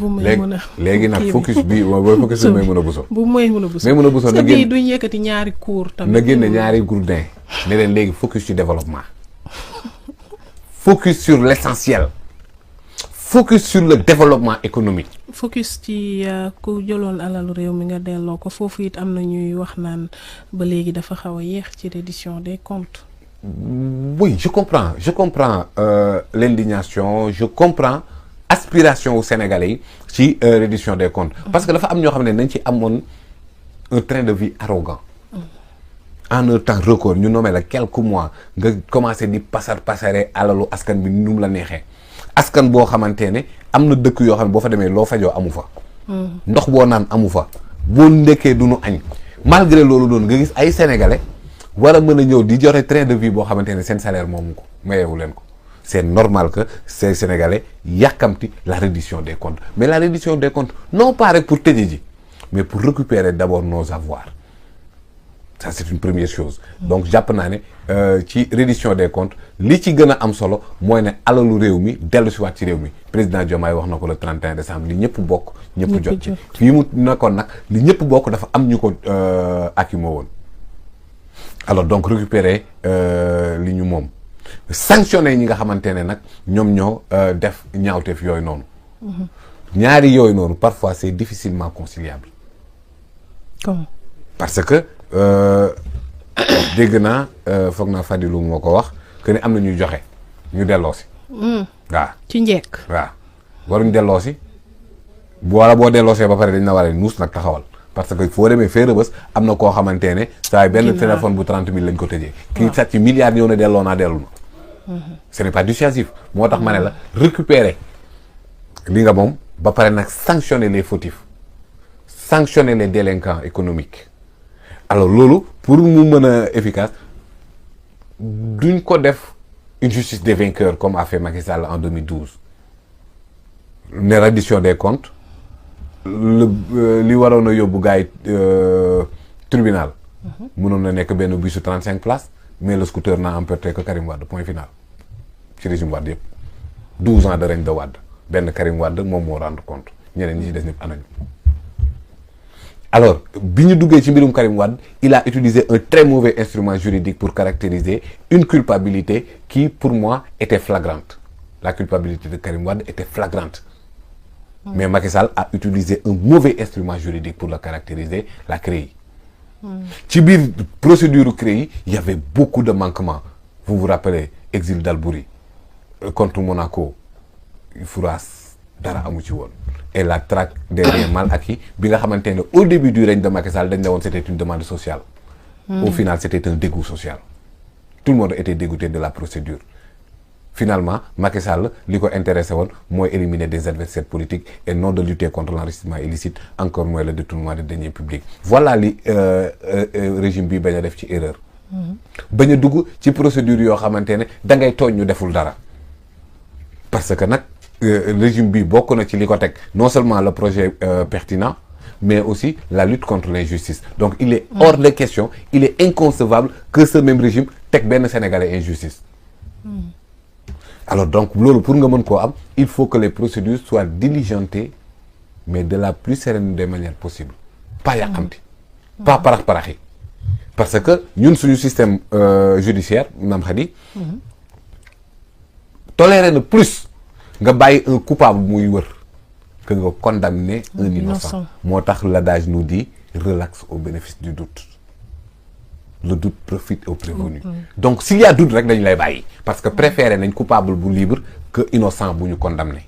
léegi nag focus bi booy focus bi may mën a buso. bu may mën a buso may mën a buso na génn duñ yëkkati ñaari cours tamit. na génne ñaari gourdin ne leen léegi focus ci développement. focus sur l'essentiel. focus sur le développement économique. focus ci ku jëloon alalu réew mi nga delloo ko foofu it am na ñuy wax naan ba léegi dafa xaw a yéex ci reddition des comptes. Oui, je comprends l'indignation, je comprends aspiration aux Sénégalais ci reddition des comptes. Parce que dafa am ñoo xam ne dañ ci amoon un train de vie arrogant. En un temps record ñu nommé la quelques mois nga commencé di pasare alalu askan bi nu mu la neexee askan boo xamante ne am na dëkk yoo xam ne boo fa demee loo fajoo amu fa. ndox boo naan amu fa boo ndekkee du nu añ malgré loolu doon nga gis ay sénégalais. war a mën a ñëw di joxe train de vie boo xamante ne seen salaire moomu ko mayewu leen ko c'est normal que ces Sénégalais yàkkamti la reddition des comptes mais la reddition des comptes non pas rek pour tëje ji mais pour récupérer d'abord nos avoirs ça c'est une première chose. Donc jàpp naa ne ci reddition des comptes li ci gën a am solo mooy ne alalu réew mi dellu si waat ci réew mi président Diomaye wax na ko le 31 décembre li ñëpp bokk ñëpp jot ci fii mu nekkoon nag li ñëpp bokk dafa am ñu ko akimoo woon. Alors donc récupérer li ñu moom sanctionner ñi nga xamante ne nag ñoom ñoo def ñaawteef yooyu noonu. ñaari yooyu noonu parfois c'est difficilement conciliable. Comment? Parce que dégg naa foog naa Fadilou moo ko wax que ni am na ñuy joxe ñu delloo si. waaw ci njëkk. waaw waruñ delloo si wala boo delloosee ba pare dañ na war a nuus nag taxawal parce que foo demee fee Rebeuss am na koo xamante ne saa yi benn téléphone bu 30 000 lañ ko tëjee. kii sàcc ci milliards ñëw ne delloo naa dellu na. ce n'est pas dissuasif moo tax ma ne la récupérer li nga moom ba pare nag sanctionner les fautifs sanctionner les délinquants économiques. Alors loolu pour mu mën a efficace duñ ko def une justice des vainqueurs comme a fait Macky Sall en 2012 ne reddition des comptes li waroon a yóbbu gars yi tribunal mënoon na nekk benn busu 35 places mais le scooter n'a emporté que Karim Wade point final ci régime Wade yëpp 12 ans de règne de Wade benn Karim Wade moom moo rendre compte ñeneen ñi ci des ñëpp anañu. Alors bi ñu duggee ci mbirum Karim Wade il a utilisé un très mauvais instrument juridique pour caractériser une culpabilité qui pour moi était flagrante. La culpabilité de Karim Wade était flagrante. Mais Macky Sall a utilisé un mauvais instrument juridique pour la caractériser, la CREI. Ci biir procédure CREI il y avait beaucoup de manquements. Vous vous rappelez exil d'Albouri contre Monaco Fouras dara amu ci woon. Et la traque des biens mal acquis bi nga xamante ne au début du règne de Macky Sall dañ ne woon c'était une demande sociale. Au final c'était un dégoût social. Tout le monde était dégoûté de la procédure. Finalement Macky Sall li ko intéressé woon mooy éliminer des adversaires politiques et non de lutter contre l'enrichissement illicite encore moins le détournement de deniers publics. Voilà li régime bi bañ a def ci erreur. bañ a dugg ci procédure yoo xamante ne da ngay tooñ ñu deful dara parce que nag. Régime bi bokk na ci li ko teg non seulement le projet pertinent mais aussi la lutte contre l'injustice donc il est hors de question il est inconcevable que ce même régime teg benn Sénégalais injustice. Alors donc loolu pour nga mën koo am il faut que les procédures soient diligentées mais de la plus sereine des manières possibles pas yàqamti pas parax-paraxi parce que ñun suñu système judiciaire maam Khady toléré na plus nga bàyyi un coupable muy wër que nga condamner un innocent moo tax l'adage nous dit relax au bénéfice du doute le doute profite au prévenu donc s'il y a doute rek dañu lay bàyyi parce que préféré nañ coupable bu libre que innocent bu ñu condamné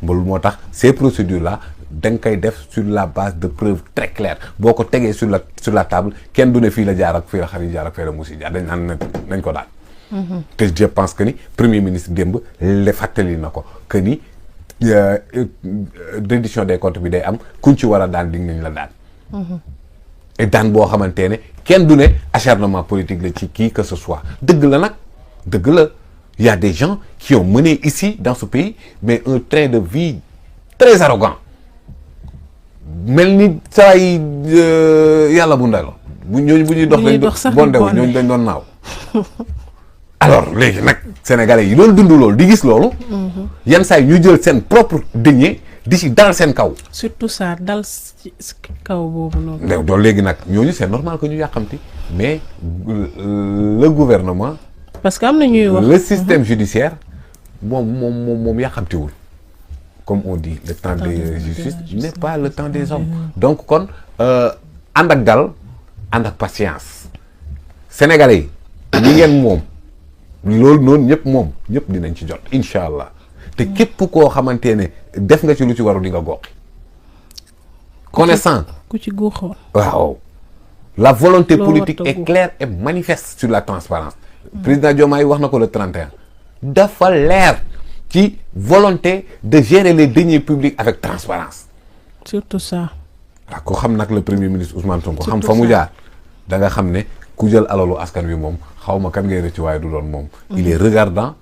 loolu moo tax ces procédures là da nga koy def sur la base de preuves très claires boo ko tegee sur la table kenn du ne fii la jaar ak fii la xarit jaar ak fii la musi jaar dañ naan nañ ko daal te je pense que ni premier ministre démb le fàttali na ko que ni reddition des comptes bi day am kuñ ci war a daan dig nañ la daan et daan boo xamante ne kenn du ne acharnement politique la ci qui que ce soit dëgg la nag dëgg la il y a des gens qui ont mené ici dans ce pays mais un train de vie très arrogant mel ni saa yi yàlla bu ndalo bu ñooñu bu ñuy dox dañ bondew ñooñu dañ doon naaw alors léegi nag sénégalais yi loolu dund loolu di gis loolu yan saa yi ñu jël seen propre denier di ci dal seen kaw surtout ça dal ci kaw boobu noonu donc léegi nag ñooñu c'est normal que ñu yàqamti mais le gouvernement parce que am na ñuy wax le système judiciaire moom yàqamtiwul comme on dit le temps de justice n'est pas le temps des hommes donc kon ànd ak dal ànd ak patience sénégalais yi ñi ngeen moom loolu noonu ñëpp dinañ ci jot incha allah te képp koo xamante ne def nga ci lu ci waru di nga goqi connaissant ku ci guuxoon waaw la volonté politique est claire et manifeste sur la transparence président Diomaye wax na ko le 31 dafa leer ci volonté de gérer les deniers publics avec transparence surtout ça waaw ko xam nag le premier ministre Ousmane Sonko xam fa mu jaar da nga xam ne ku jël alalu askan wi moom xaw ma kan ngay rëcc waaye du doon moom il est regardant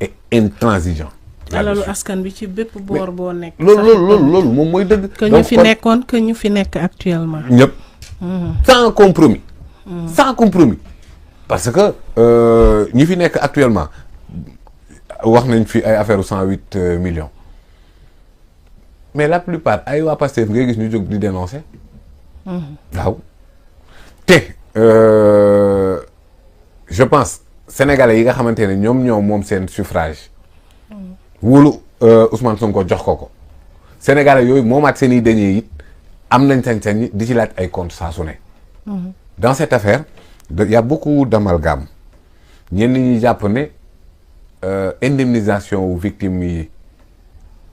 et intransigeant alalu askan bi ci bépp boor boo nekk loolu moom mooy dëgg que ñu fi nekkoon que ñu fi nekk actuellement ñëpp sans compromis sans compromis parce que ñi fi nekk actuellement wax nañ fi ay affaire 108 millions mais la plupart ay waa Pastef ngay gis ñu jóg di dénoncer waaw te je pense sénégalais yi nga xamante ne ñoom moom seen suffrage wóolu Ousmane Sonko jox ko sénégalais yooyu moomaat seen i dañee it am nañ sañ-sañ di ci laaj ay compte saa su ne dans cette affaire il y a beaucoup d'amalgame ñenn ñi jàpp ne indemnisation wu victime yi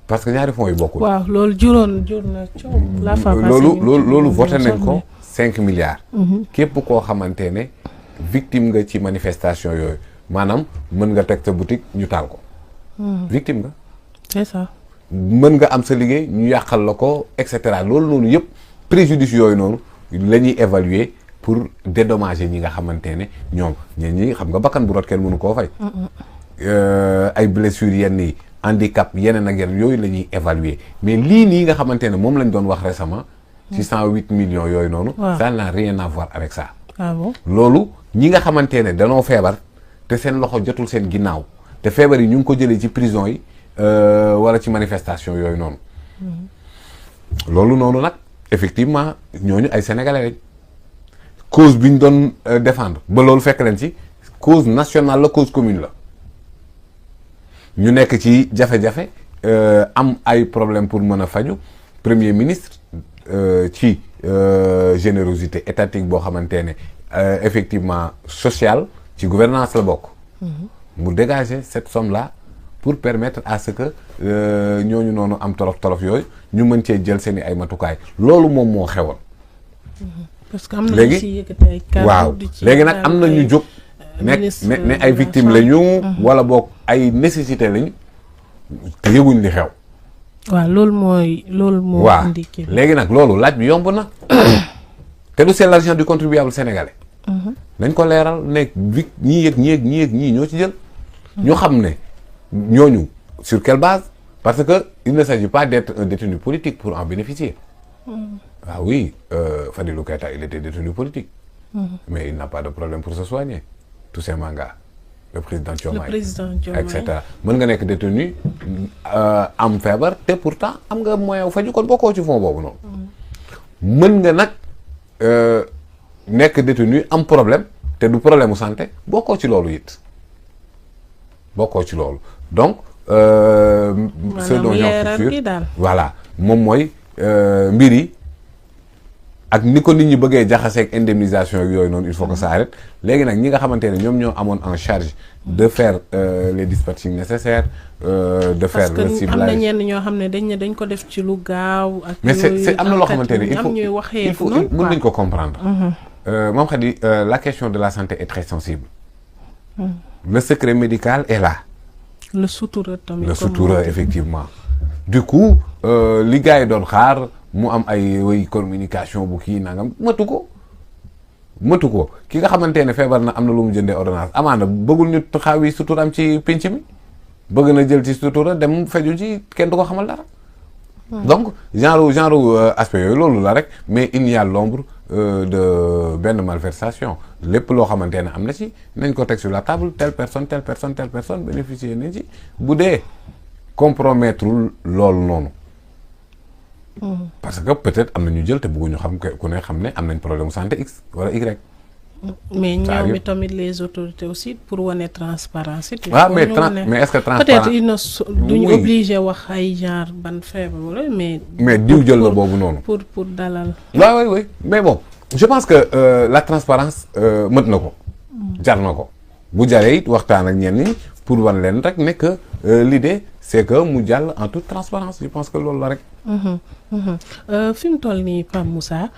parce que ñaari fonds yi bokkul. waaw loolu jur na coow. la fa loolu voté nañ ko 5 milliards. képp koo xamante ne victime nga ci manifestation yooyu maanaam mën nga teg sa boutique ñu taal ko. victime nga. c'est ça. mën nga am sa liggéey ñu yàqal la ko et cetera loolu noonu yëpp préjudice yooyu noonu la ñuy évaluer pour dédommager ñi nga xamante ne ñoom ñi xam nga bakkan bu rot kenn mënu koo fay. ay blessures yenn yi handicap yeneen ak yeneen yooyu la ñuy évaluer mais lii nii nga xamante ne moom lañ doon wax récemment. ci 108 millions yooyu noonu. ça n'a rien à voir avec ça. ah bon loolu ñi nga xamante ne danoo feebar te seen loxo jotul seen ginnaaw te feebar yi ñu ngi ko jëlee ci prison yi wala ci manifestation yooyu noonu. loolu noonu nag effectivement ñooñu ay sénégalais lañ cause bi ñu doon défendre ba loolu fekk leen ci cause nationale la cause commune la. ñu nekk ci jafe-jafe am ay problème pour mën a faju premier ministre ci générosité étatique boo xamante ne effectivement sociale ci gouvernance la bokk mu dégager cette somme là pour permettre à ce que ñooñu noonu am tolof yooyu ñu mën cee jël seen i ay matukaay loolu moom moo xewoon parce que am na ñu ci yëkkati ay kàddu waaw léegi nag am na ñu jóg ne ay victimes la ñu wala boog ay nécessité lañu te yëguñ li xew waaw loolu moo indi kii léegi nag loolu laaj bi yomb na te du c'est l'argent du contribuable sénégalais nañ ko leeral ne ñii ñoo ci jël ñu xam ne ñooñu sur quelle base parce que il ne s'agit pas d'être un détenu politique pour en bénéficier ah oui Fadilou Keita il était détenu politique mais il n'a pas de problème pour se soigner Toussaint Manga le président Diomaye et cetera mën nga nekk détenu am feebar te pourtant am nga moyen faju kon bokkoo ci fond boobu noonu mën nga nag nekk détenu am problème te du problème mu santé bokkoo ci loolu it bokkoo ci loolu donc ce dont j'en suis sûr voilà moom mooy mbir yi ak ni ko nit ñi bëggee jaxaseeg indemnisation yooyu noonu il faut que ça arrête léegi nag ñi nga xamante ne ñoom ñoo amoon en charge de faire les dispatchings nécessaires de faire le ciblage parce que am na ñenn ñoo xam ne dañ ko def ci lu gaaw ak mais c'est am na loo xamante ne il faut mën nañ ko comprendre moom xam ni la question de la santé est très sensible le secret médical est là le sutura tamit le sutura effectivement du coup li gars yi doon xaar mu am ay way communication bu kii nangam matu ko ki nga xamante ne feebar na am na lu mu jëndee ordonnance amaana bëggul ñu xaawi suturam ci pénc mi bëgg na jël ci sutura dem feju ci kenn du ko xamal dara donc genre aspect yooyu loolu la rek mais il y a l'ombre de benn malversation lépp loo xamante ne am na ci nañ ko teg sur la table telle personne bénéficier nañ ci bu dee compromettre loolu noonu parce que peut-être am na ñu jël te bëgguñu xam ku ne xam ne am nañ problème santé X wala Y. mais ñoom mi tamit les autorités aussi pour wane transparence it. waaw mais est-ce que transparence peut-être ils ne duñu obligé wax ay genre ban feebar wala mais. diw jël la boobu noonu. pour dalal. waaw oui mais bon je pense que la transparence mët na ko. jar na ko bu jaree it waxtaan ak ñenn ñi pour wan leen rek ne que l'idée c'est que mu jàll en toute transparence je pense que loolu la rek. fi mu toll nii Pape Moussa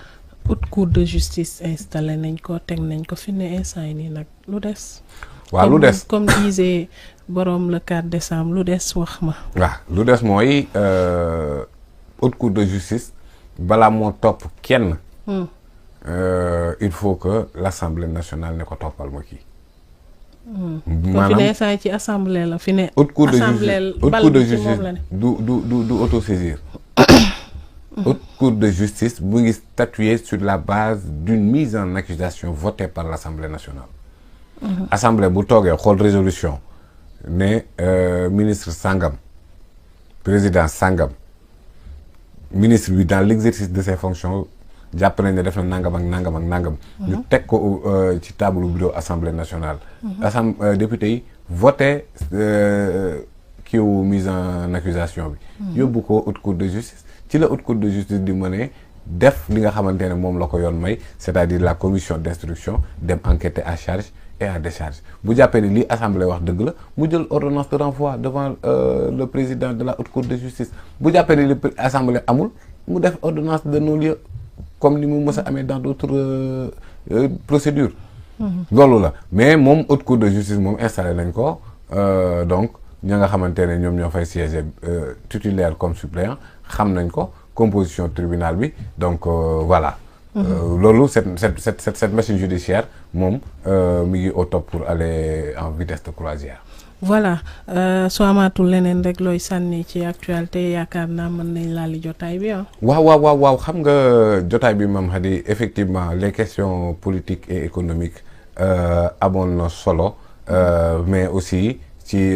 haute cour de justice installé nañ ko teg nañ ko fi ne instant yi nii nag lu des. waaw lu des comme disait borom le 4 décembre lu des wax ma. waaw lu des mooy haute cour de justice balaa moo topp kenn. il faut que l'Assemblée nationale ne ko toppal ma kii. maanaam fi ne instant yi ci assemblée la fi ne. haute cour de justice du autosaisir. haute cour cour de justice mu ngi statuer sur la base d'une mise en accusation votée par l'Assemblée nationale. Assemblée bu toogee xool résolution ne ministre sangam président sangam ministre bi dans l'exercice de ses fonctions jàpp nañ ne def na nangam ak nangam ak nangam. ñu teg ko ci table bureau Assemblée nationale. député yi voté kiiwu mise en accusation bi. yóbbu ko haute cour de justice ci la haute cour de justice di mëne def li nga xamante ne moom la ko yoon may c'est-à-dire la commission d'instruction dem enquêter à charge et à décharge bu jàppee ni lii assemblée wax dëgg la mu jël ordonnance de renvoi devant le président de la haute cour de justice bu jàppee ni assemblée amul mu def ordonnance de non-lieu comme ni mu mës a amee dans d'autres procédures. loolu la mais moom haute cour de justice moom installé nañ ko donc ña nga xamante ne ñoom ñoo fay siéger titulaire comme suppléant xam nañ ko composition tribunal bi donc voilà. loolu cette machine judiciaire moom mi ngi au top pour aller en vitesse de croisière. voilà soo amaatul leneen rek looy sànni ci actualité yaakaar naa mën nañ laali jotaay bi ah. waaw xam nga jotaay bi Mame Khady effectivement les questions politiques et économiques amoon na solo mais aussi ci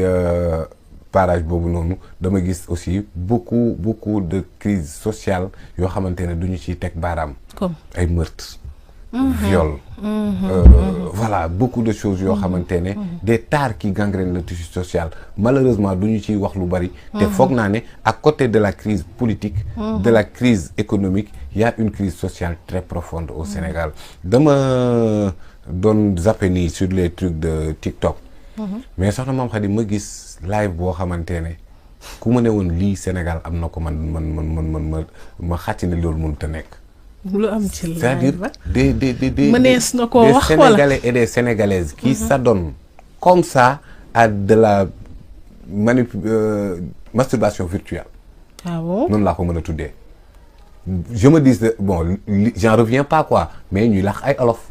parage boobu noonu dama gis aussi beaucoup de crises sociales yoo xamante ne duñu ciy teg baaraam. comme ay meurtres. viol. Voilà beaucoup de choses yoo xamante ne des tares qui gangrènent le tissu social malheureusement duñu ciy wax lu bari. te foog naa ne à côté de la crise politique. de la crise économique il y a une crise sociale très profonde au Sénégal. dama doon zappé nii sur les trucs de TikTok. mais soxna Mame Khady ma gis live boo xamante ne ku ma ne woon lii Sénégal am na ko ma xàcc ne loolu mënut a nekk. lu am ci live c'est-à-dire des mënees na koo wax wala Sénégalais et des Sénégalaises qui s'adonnent comme ça à de la masturbation virtuelle. ah bon noonu laa ko mën a tuddee. je me dis bon j'en reviens pas quoi mais ñuy lax ay olof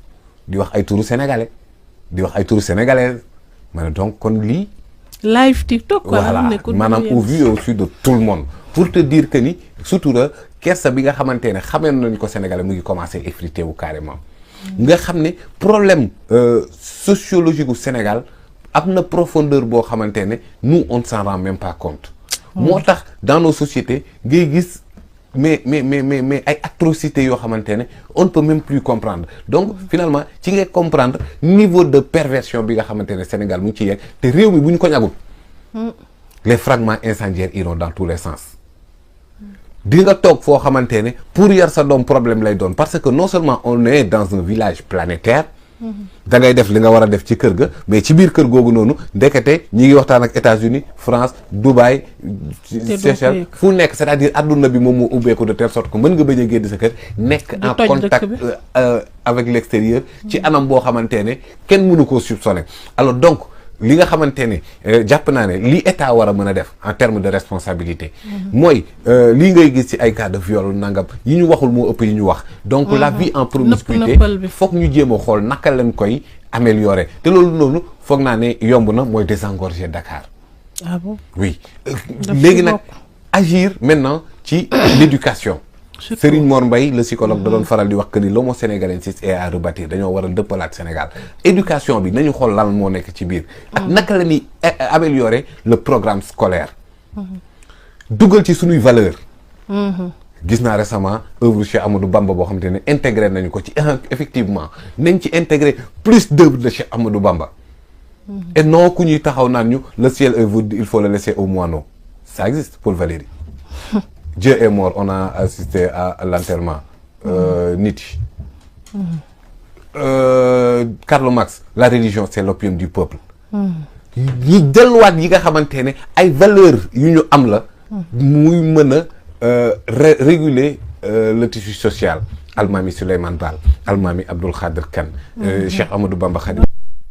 di wax ay turu sénégalais di wax ay turu sénégalaises ma ne donc kon lii. live TikTok quoi. voilà maanaam au vu et au su de tout le monde. pour te dire que ni surtout kersa bi nga xamante ne xamee nañ ko Sénégalais mu ngi commencé effrité wu carrément. nga xam ne problème sociologique gu Sénégal am na profondeur boo xamante ne nous on ne s'en rend même pas compte. moo tax dans nos sociétés ngay gis mais ay atrocités yoo xamante ne on ne peut même plus comprendre donc finalement ci ngay comprendre niveau de perversion bi nga xamante ne Sénégal mu ngi ci yegg te réew mi bu ñu ko ñagul les fragments incendiaires iront dans tous les sens. di nga toog foo xamante ne pour yar sa doom problème lay doon parce que non seulement on est dans un village planétaire. da ngay def li nga war a def ci kër ga mais ci biir kër googu noonu ndekete ñi ngi waxtaan ak États-Unis France Dubaï. Seychelles fu nekk c'est-à-dire adduna bi moom moo ubbeeku de telle sorte que mën nga bañ a génn sa kër. nekk en contact avec l'extérieur. ci anam boo xamante ne kenn mënu koo soupçonner alors donc. li nga xamante ne jàpp naa ne li état war a mën a def en termes de responsabilité. mooy lii ngay gis ci ay cas de viol nangam yi ñu waxul moo ëpp yi ñu wax. donc la vie en promiscuité foog ñu jéem a xool naka lañ koy améliorer te loolu noonu foog naa ne yomb na mooy désengorger Dakar. ah bon oui léegi nag agir maintenant ci l'éducation. Serigne Mor Mbaye le psychologue da doon faral di wax que ni l'homo sénégalensis est à rebâtir dañoo war a dëppalaat Sénégal éducation bi nañu xool lan moo nekk ci biir. ak naka la ñuy améliorer le programme scolaire. dugal ci suñuy valeur. gis naa récemment œuvre Cheikh Amadou Bamba boo xamante ne intégré nañu ko ci effectivement nañ ci intégrer plus d'œuvres de Cheikh Amadou Bamba. et non ku ñuy taxaw naan ñu le ciel est vide il faut le laisser aux moineaux ça existe Paul Valéry. Dieu est mort on a assisté à l'enterrement Nietzsche. Karl Marx la religion c'est l'opium du peuple. yi delluwaat yi nga xamante ne ay valeurs yu ñu am la. muy mën a réguler le tissu social. Almaami Souleymane Baal Almaami Abdoul Khader Kane. Cheikh Amadou Bamba Khadim.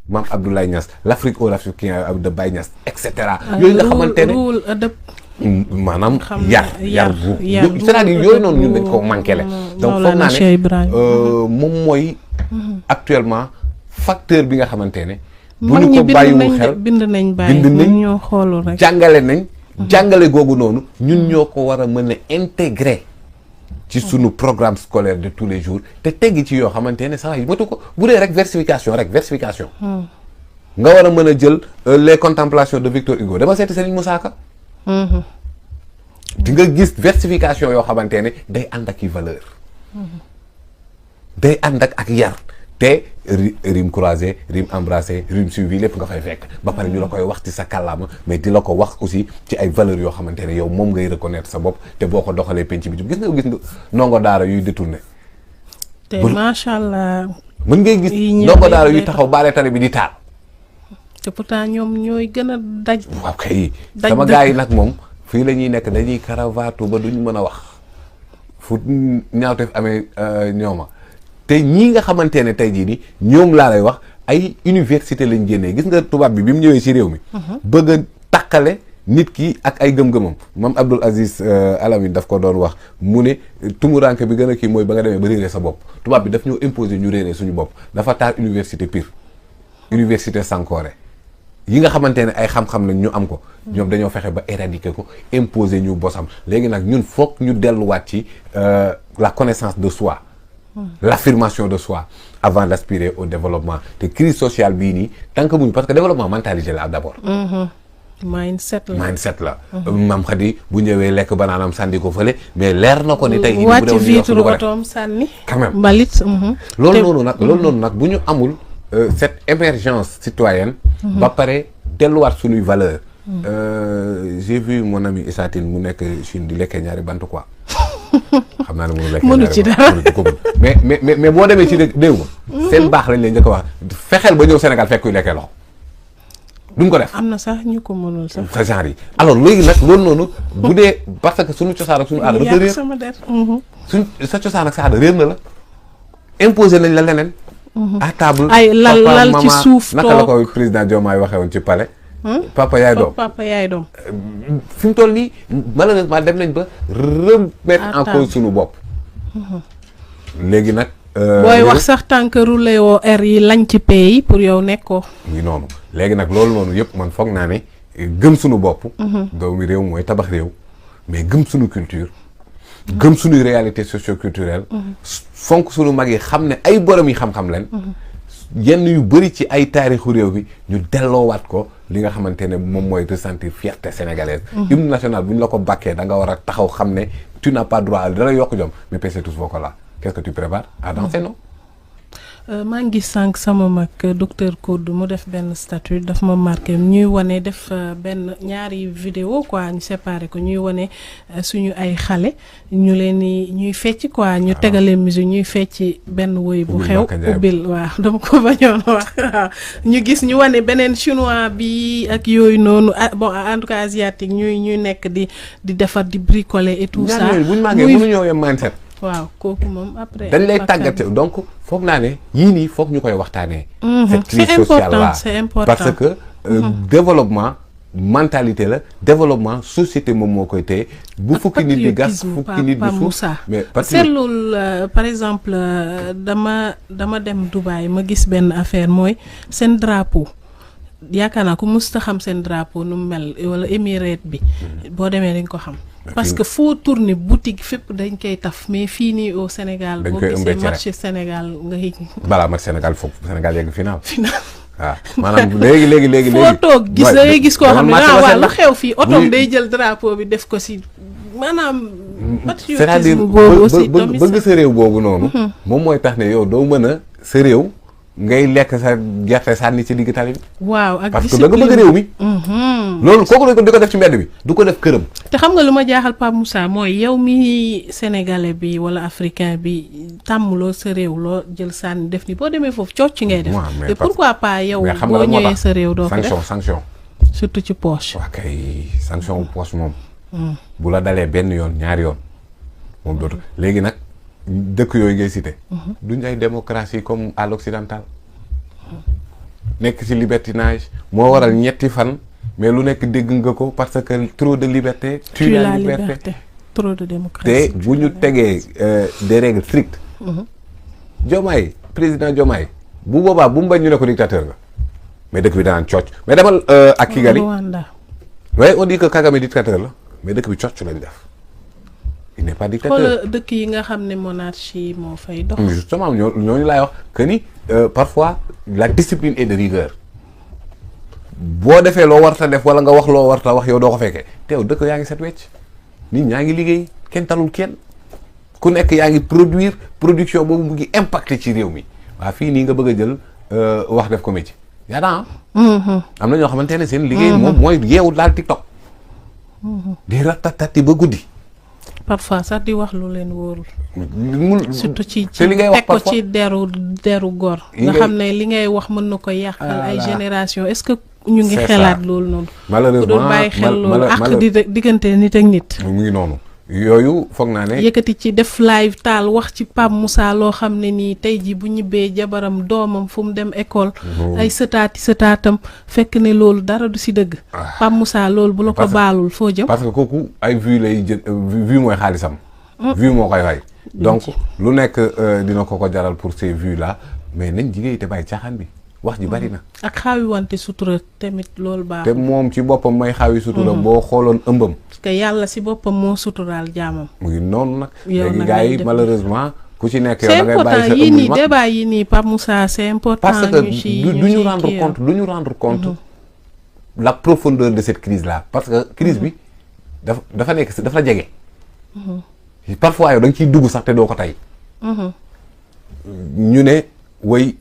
Mame Abdoulaye Niass l'Afrique aux Africains de Baye Niass et cetera. yooyu nga xamante ne maanaam yar bu c'est-à-dire yooyu noonu ñun dañ ko manqué le donc foog naa ne moom mooy actuellement facteur bi nga xamante ne bu ñu ko bàyyiwul xel bind nañ ñoo xoolul rek jàngale googu noonu ñun ñoo ko war a mën a intégrer ci sunu programme scolaire de tous les jours te teggi ci yoo xamante ne saa yi matu ko bu dee rek versification nga war a mën a jël les contemplations de Victor Hugo dama seeti Serigne Moussa Ka di nga gis versification yoo xamante ne day ànd ak i valeur day ànd ak yar te rime croisé rime embrassé rime suivi lépp nga fay fekk ba pare ñu la koy wax ci sa kàllaama mais di la ko wax aussi ci ay valeurs yoo xamante ne yow moom ngay reconnaître sa bopp te boo ko doxalee penc bi gis nga ndongo daara yuy détourné te macha allah mën ngay gis ndongo daara yuy taxaw baale tali bi di taal te pourtant ñoom ñooy gën a daj waaw kay sama gars yi nag moom fii la ñuy nekk dañuy karavaatu ba duñ mën a wax fu ñaawteef amee ñooma te ñii nga xamante ne tey jii ni ñoom laa lay wax ay université lañ génnee gis nga tubaab bi mu ñëwee ci réew mi bëgg a takkale nit ki ak ay gëm-gëmam moom Abdoul Aziz Alamine daf ko doon wax mu ne tumuranke bi gën a kii mooy ba nga demee ba réeree sa bopp tubaab bi daf ñoo imposer ñu réeree suñu bopp dafa taal université Pire université Sankoré yi nga xamante ne ay xam-xam lañ ñu am ko ñoom dañoo fexe ba éradiquer ko imposer ñu bosam léegi nag ñun foog ñu delluwaat ci la connaissance de soi l'affirmation de soi avant d'aspirer au développement te crise sociale bii nii tant que muñ parce que développement mentalité la d'abord mindset la maam Khady bu ñëwee lekk banaanam sànni ko fële mais leer na ko ni tey wàcc vitre otoom sànni quand même mbalit loolu noonu nag bu ñu amul cette émergence citoyenne ba pare delluwaat suñuy valeur j'ai vu mon ami Issa Tine mu nekk Chine di lekkee ñaari bant quoi xam naa ne mënu lekk mënu ci dara mais boo demee ci déew ma seen baax lañ leen njëkk a wax fexeel ba ñëw Sénégal fekk kuy lekkee loxo duñ ko def am na sax ñu ko mënul sax sa genre yi alors léegi nag loolu noonu bu dee parce que suñu cosaan ak suñu aada dafa réer sa cosaan ak sa aada réer na la imposé nañ la leneen à table ay lal ci suuf naka la koy président Diomaye waxee woon ci palais papa yaay doom fi mu toll nii malheureusement dem nañ ba remettre en cause suñu bopp léegi nag booy wax sax tant que roulé woo air yi lañ ci pays pour yow nekkoo ngi noonu léegi nag loolu noonu yëpp man foog naa ne gëm suñu bopp doomu réew mooy tabax réew mais gëm suñu culture gëm suñuy réalité socio-culturelle fonk suñu mag yi xam ne ay borom yi xam-xam leen yenn yu bëri ci ay taarixu réew bi ñu delloowaat ko li nga xamante ne moom mooy ressentir fierté sénégalaise hymne national bu ñu la ko bàkkee da nga war a taxaw xam ne tu n'as pas droit dara yokk jom mais PC tous vos là qu'est-ce que tu prépares à danser non maa ngi sànq sama mag docteur Koudou mu def benn statut daf ma marqué ñuy wane def benn ñaari vidéo quoi ñu séparé ko ñuy wane suñu ay xale ñu leen ni ñuy fecc quoi ñu tegale musique ñuy fecc benn woy bu xew ubbil waaw dama ko bañoon wax waaw ñu gis ñu wane beneen chinois bi ak yooyu noonu bon en tout cas asiatique ñuy nekk di defar di bricoler et tout ça buñ màggee mënu ñëw yem mindset waaw kooku moom après dañ lay tàggate donc foog naa ne yii nii foog ñu koy waxtaanee cette crise sociale là c'est important parce que développement mentalité la développement société moom moo koy téye bu fukki nit di gas fukki nit di suuf mais seetlul par exemple dama dem Dubaï ma gis benn affaire mooy seen drapeau yaakaar naa ku musta xam seen drapeau nu mel wala émirate bi boo demee dañ ko xam parce que foo tourner boutique fépp dañ koy taf mais fii nii au Sénégal boo gisee marché Sénégal ngay balaa marché Sénégal foog Sénégal yegg final waaw maanaam léegi foo toog gis da ngay gis koo xam ne waaw lu xew fii otom day jël drapeau bi def ko si maanaam patriotisme boobu aussi bëgg sa réew boobu noonu moom mooy tax ne yow doo mën a sa réew ngay lekk sa gerte sànni ci digg tali bi waaw ak parce que da nga bëgg réew mi loolu kooku di ko def ci mbedd bi du ko def këram te xam nga lu ma jaaxal Pape Moussa mooy yow mi sénégalais bi wala africain bi tàmmuloo sa réew loo jël sànni def ni boo demee foofu cooc ngay def et pourquoi pas yow boo ñëwee sa réew doo ko def sanction surtout ci poche waaw kay sanction poche moom bu la dalee benn yoon ñaari yoon moom dootu léegi nag dëkk yooyu ngay cité duñ ay démocratie comme à l'occidental nekk ci libertinage moo waral ñetti fan mais lu nekk dégg nga ko parce que trop de liberté tue la liberté trop de démocratie te bu ñu tegee des règles strictes Diomaye président Diomaye bu boobaa bu mu bañ ñu ne ko dictateur nga mais dëkk bi danaan cooc mais demal ak Kigali Rwanda waaye on dit que Kagame dictateur la mais dëkk bi cocc lañ def il n'est pas dictateur. xoolal dëkk yi nga xam ne monarchie moo fay dox. justement ñooñu laay wax que ni parfois la discipline est de rigueur boo defee loo warta def wala nga wax loo warta wax yow doo ko fekkee te yow dëkk yaa ngi set wecc nit ñaa ngi liggéey kenn talul kenn ku nekk yaa ngi production boobu mu ngi impacté ci réew mi waaw fii nii nga bëgg a jël wax def ko métier yaa daa am na ñoo xamante ne seen liggéey moom mooy yeewu daal TikTok di ratatati ba guddi parfois sax di wax lu leen wóorul. surtout ci li ngay wax teg ko ci deru góor. nga xam ne li ngay wax mën na ko yàqal ay génération est-ce que ñu ngi xelaat loolu noonu. malheureusement ku doon bàyyi xel loolu ak di diggante nit ak nit. mu ngi noonu yooyu foog naa ne. yëkkati ci def live taal wax ci Pape Moussa loo xam ne nii tey jii bu ñibbee jabaram doomam fu mu dem école. ay sëtaatam fekk ne loolu dara du si dëgg. Pape Moussa loolu bu la ko baalul foo jëm. parce que kooku ay vues lay jël vue mooy xaalisam. vue moo koy fay. donc lu nekk dina ko jaral pour ces vues là mais nañ jigéen te bàyyi caaxaan bi wax ji bari na. ak xaawi wante sutura tamit loolu baaxul. te moom ci boppam may xaawi sutura. boo xooloon ëmbam. parce que yàlla si boppam moo suturaal jaamam. mu ngi noonu nag. léegi gars yi malheureusement. ku ci nekk yow c'est da ngay bàyyi sa important yii nii débat yi nii Pape Moussa c'est important. parce que du ñu rendre compte la profondeur de cette crise là parce que crise bi dafa nekk dafa jege. parfois yow da nga ciy dugg sax te doo ko tey. ñu ne way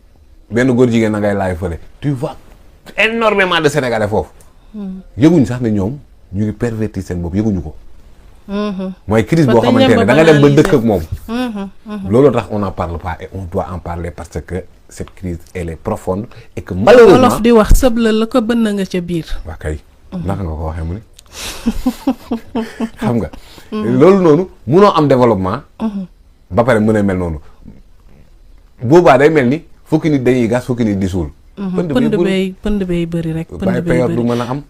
benn góor jigéen na ngay laay fële tu vois énormément de Sénégalais foofu. yëguñu sax ne ñoom ñu ngi pervertir seen bopp yëguñu ko. mooy crise boo xamante ne da nga dem ba dëkk ak moom. loolu tax on n'en parle pas et on doit en parler parce que cette crise elle est profonde et que malheureusement. wolof di wax sëb la ko bënn nga ca biir. waa kay. naka nga ko waxee mu ne. xam nga. loolu noonu munoo am développement. ba pare mën a mel noonu. boobaa day mel ni fukki nit dañuy gas fukki nit di suul. pënd bay bëri rek. pënd bay bëri du mën a am.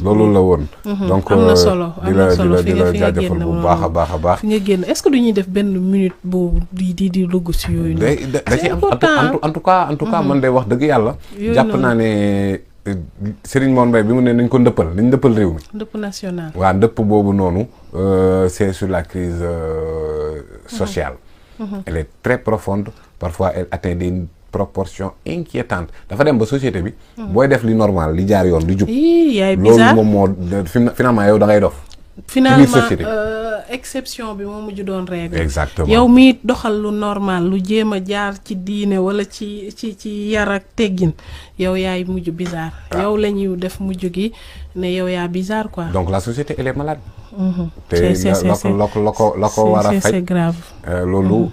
loolu la woon. donc am na solo am na solo di la jaajëfal bu baax a baax a baax. fi nga génn est-ce que du ñuy def benn minute boobu di dugg si yooyu. da ci am en tout cas man day wax dëgg yàlla. jàpp naa ne Serigne Mor Mbaye bi mu ne nañ ko ndëppal réew mi. ndëpp national. waaw ndëpp boobu noonu c'est sur la crise sociale. Elle est très profonde parfois elle atteint des proportions inquiétantes dafa dem ba société bi. booy def li normal li jaar yoon li jub. yaay bizarre loolu moom moo finalement yow da ngay dof. finalement exception bi moo mujj doon règle. exactement yow mii doxal lu normal lu jéem a jaar ci diine wala ci yar ak teggin yow yaay mujj bizarre. yow la ñuy def mujj gi ne yow yaa bizarre quoi. donc la société elle est malade. te la ko war a faj c'est grave. loolu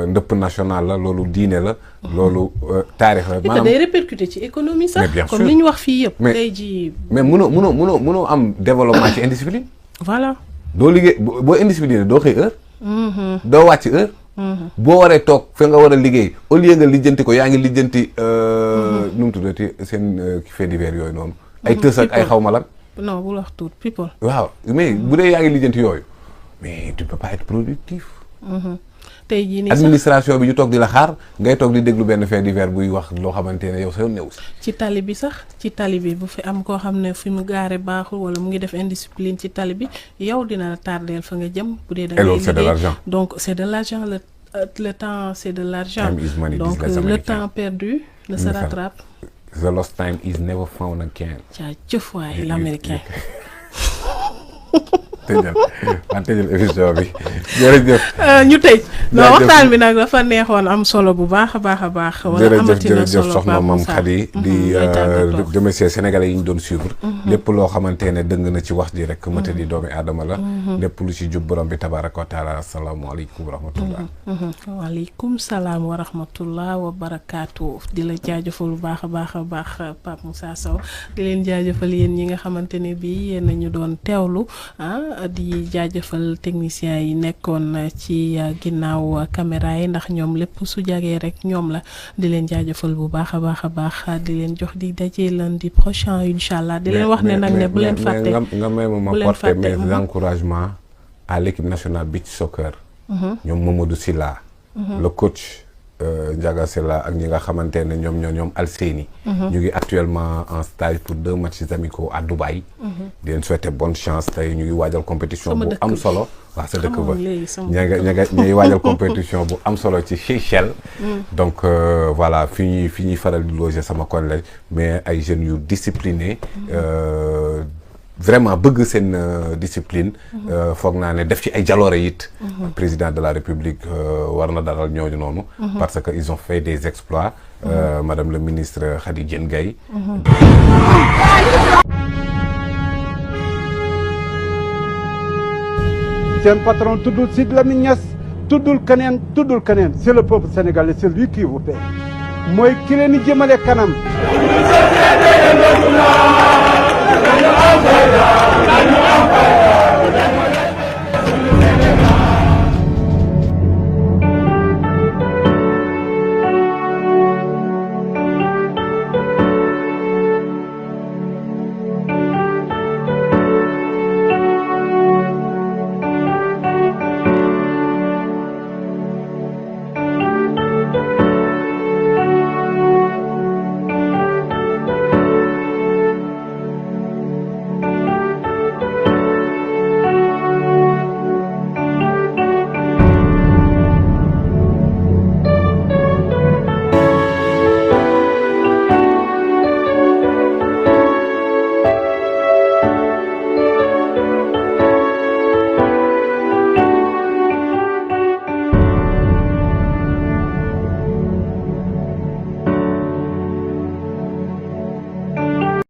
ndëpp national la loolu diine la. loolu taarix la. maanaam day répercuter ci économie sax. comme li ñu wax fii yëpp. tey jii mais mënoo am développement ci indiscipline. voilà. doo liggéey boo indiscipliné doo xëy heure. doo wàcc heure. boo waree toog fa nga war a liggéey au lieu nga lijjanti ko yaa ngi lijjanti. nu mu tuddati seen fait divers yooyu noonu. ay tës ak ay xaw ma lan. non bu wax tuut people. waaw mais bu dee yaa ngi lijjanti yooyu mais tu peux pas être productif. tey jii nii sax administration bi ñu toog di la xaar ngay toog di déglu benn fait divers buy wax loo xamante ne yow sa yoon newu si. ci tali bi sax ci tali bi bu fi am koo xam ne fi mu gaare baaxul wala mu ngi def indiscipline ci tali bi yow dina la tardeel fa nga jëm. bu dee da ngay c'est de l'argent. donc c'est de l'argent le temps c'est de l'argent. Time is money, donc le temps perdu ne se rattrape. The lost time is never found again. jaajëf waay l'américain. tëjal émission bi jërëjëf. ñu tëj. non waxtaan bi nag dafa neexoon am solo bu baax a baax a baax. wala amatina solo jërëjëf soxna Mame Khady di remercier sénégalais yi ñu doon suivre. lépp loo xamante ne dëng na ci wax ji rek mëte di doomi aadama la. lépp lu ci jub borom bi tabaraka wa taala asalaamaaleykum wa rahmatullah. waaleykum salaam wa rahmatullah wa barakaatu. di la jaajëfal bu baax a baax Pape Moussa Sow di leen jaajëfal yéen ñi nga xamante ne bii yéen ñu doon teewlu di jaajëfal techniciens yi nekkoon ci ginnaaw caméra yi ndax ñoom lépp su jagee rek ñoom la di leen jaajëfal bu baax a baax di leen jox di daje lundi prochain incha allah di leen wax ne nag ne bu leen fàtte nga may ma porter mes encouragements à l'équipe nationale beach soccer. ñoom Mamadou Sylla le coach Ndiaga Sylla ak ñi nga xamante ne ñoom Alseyni. ñu ngi actuellement en stage pour 2 matchs amicaux à Dubaï. di leen souhaiter bonne chance tey ñu ngi waajal compétition bu am solo. waaw sa dëkk ba ñuy waajal compétition bu am solo ci Seychelles. donc voilà fi ñuy faral di loger sama collège mais ay jeunes yu disciplinés. vraiment bëgg seen discipline. foog naa ne def ci ay jaloore it. président de la République war na dalal ñooñu noonu. parce que ils ont fait des exploits. madame le ministre Khady Diène Gaye. seen patron tuddul Sidy Lamine Niass tuddul keneen c'est le peuple sénégalais, c'est lui qui vous paie mooy ki leen di jëmale kanam.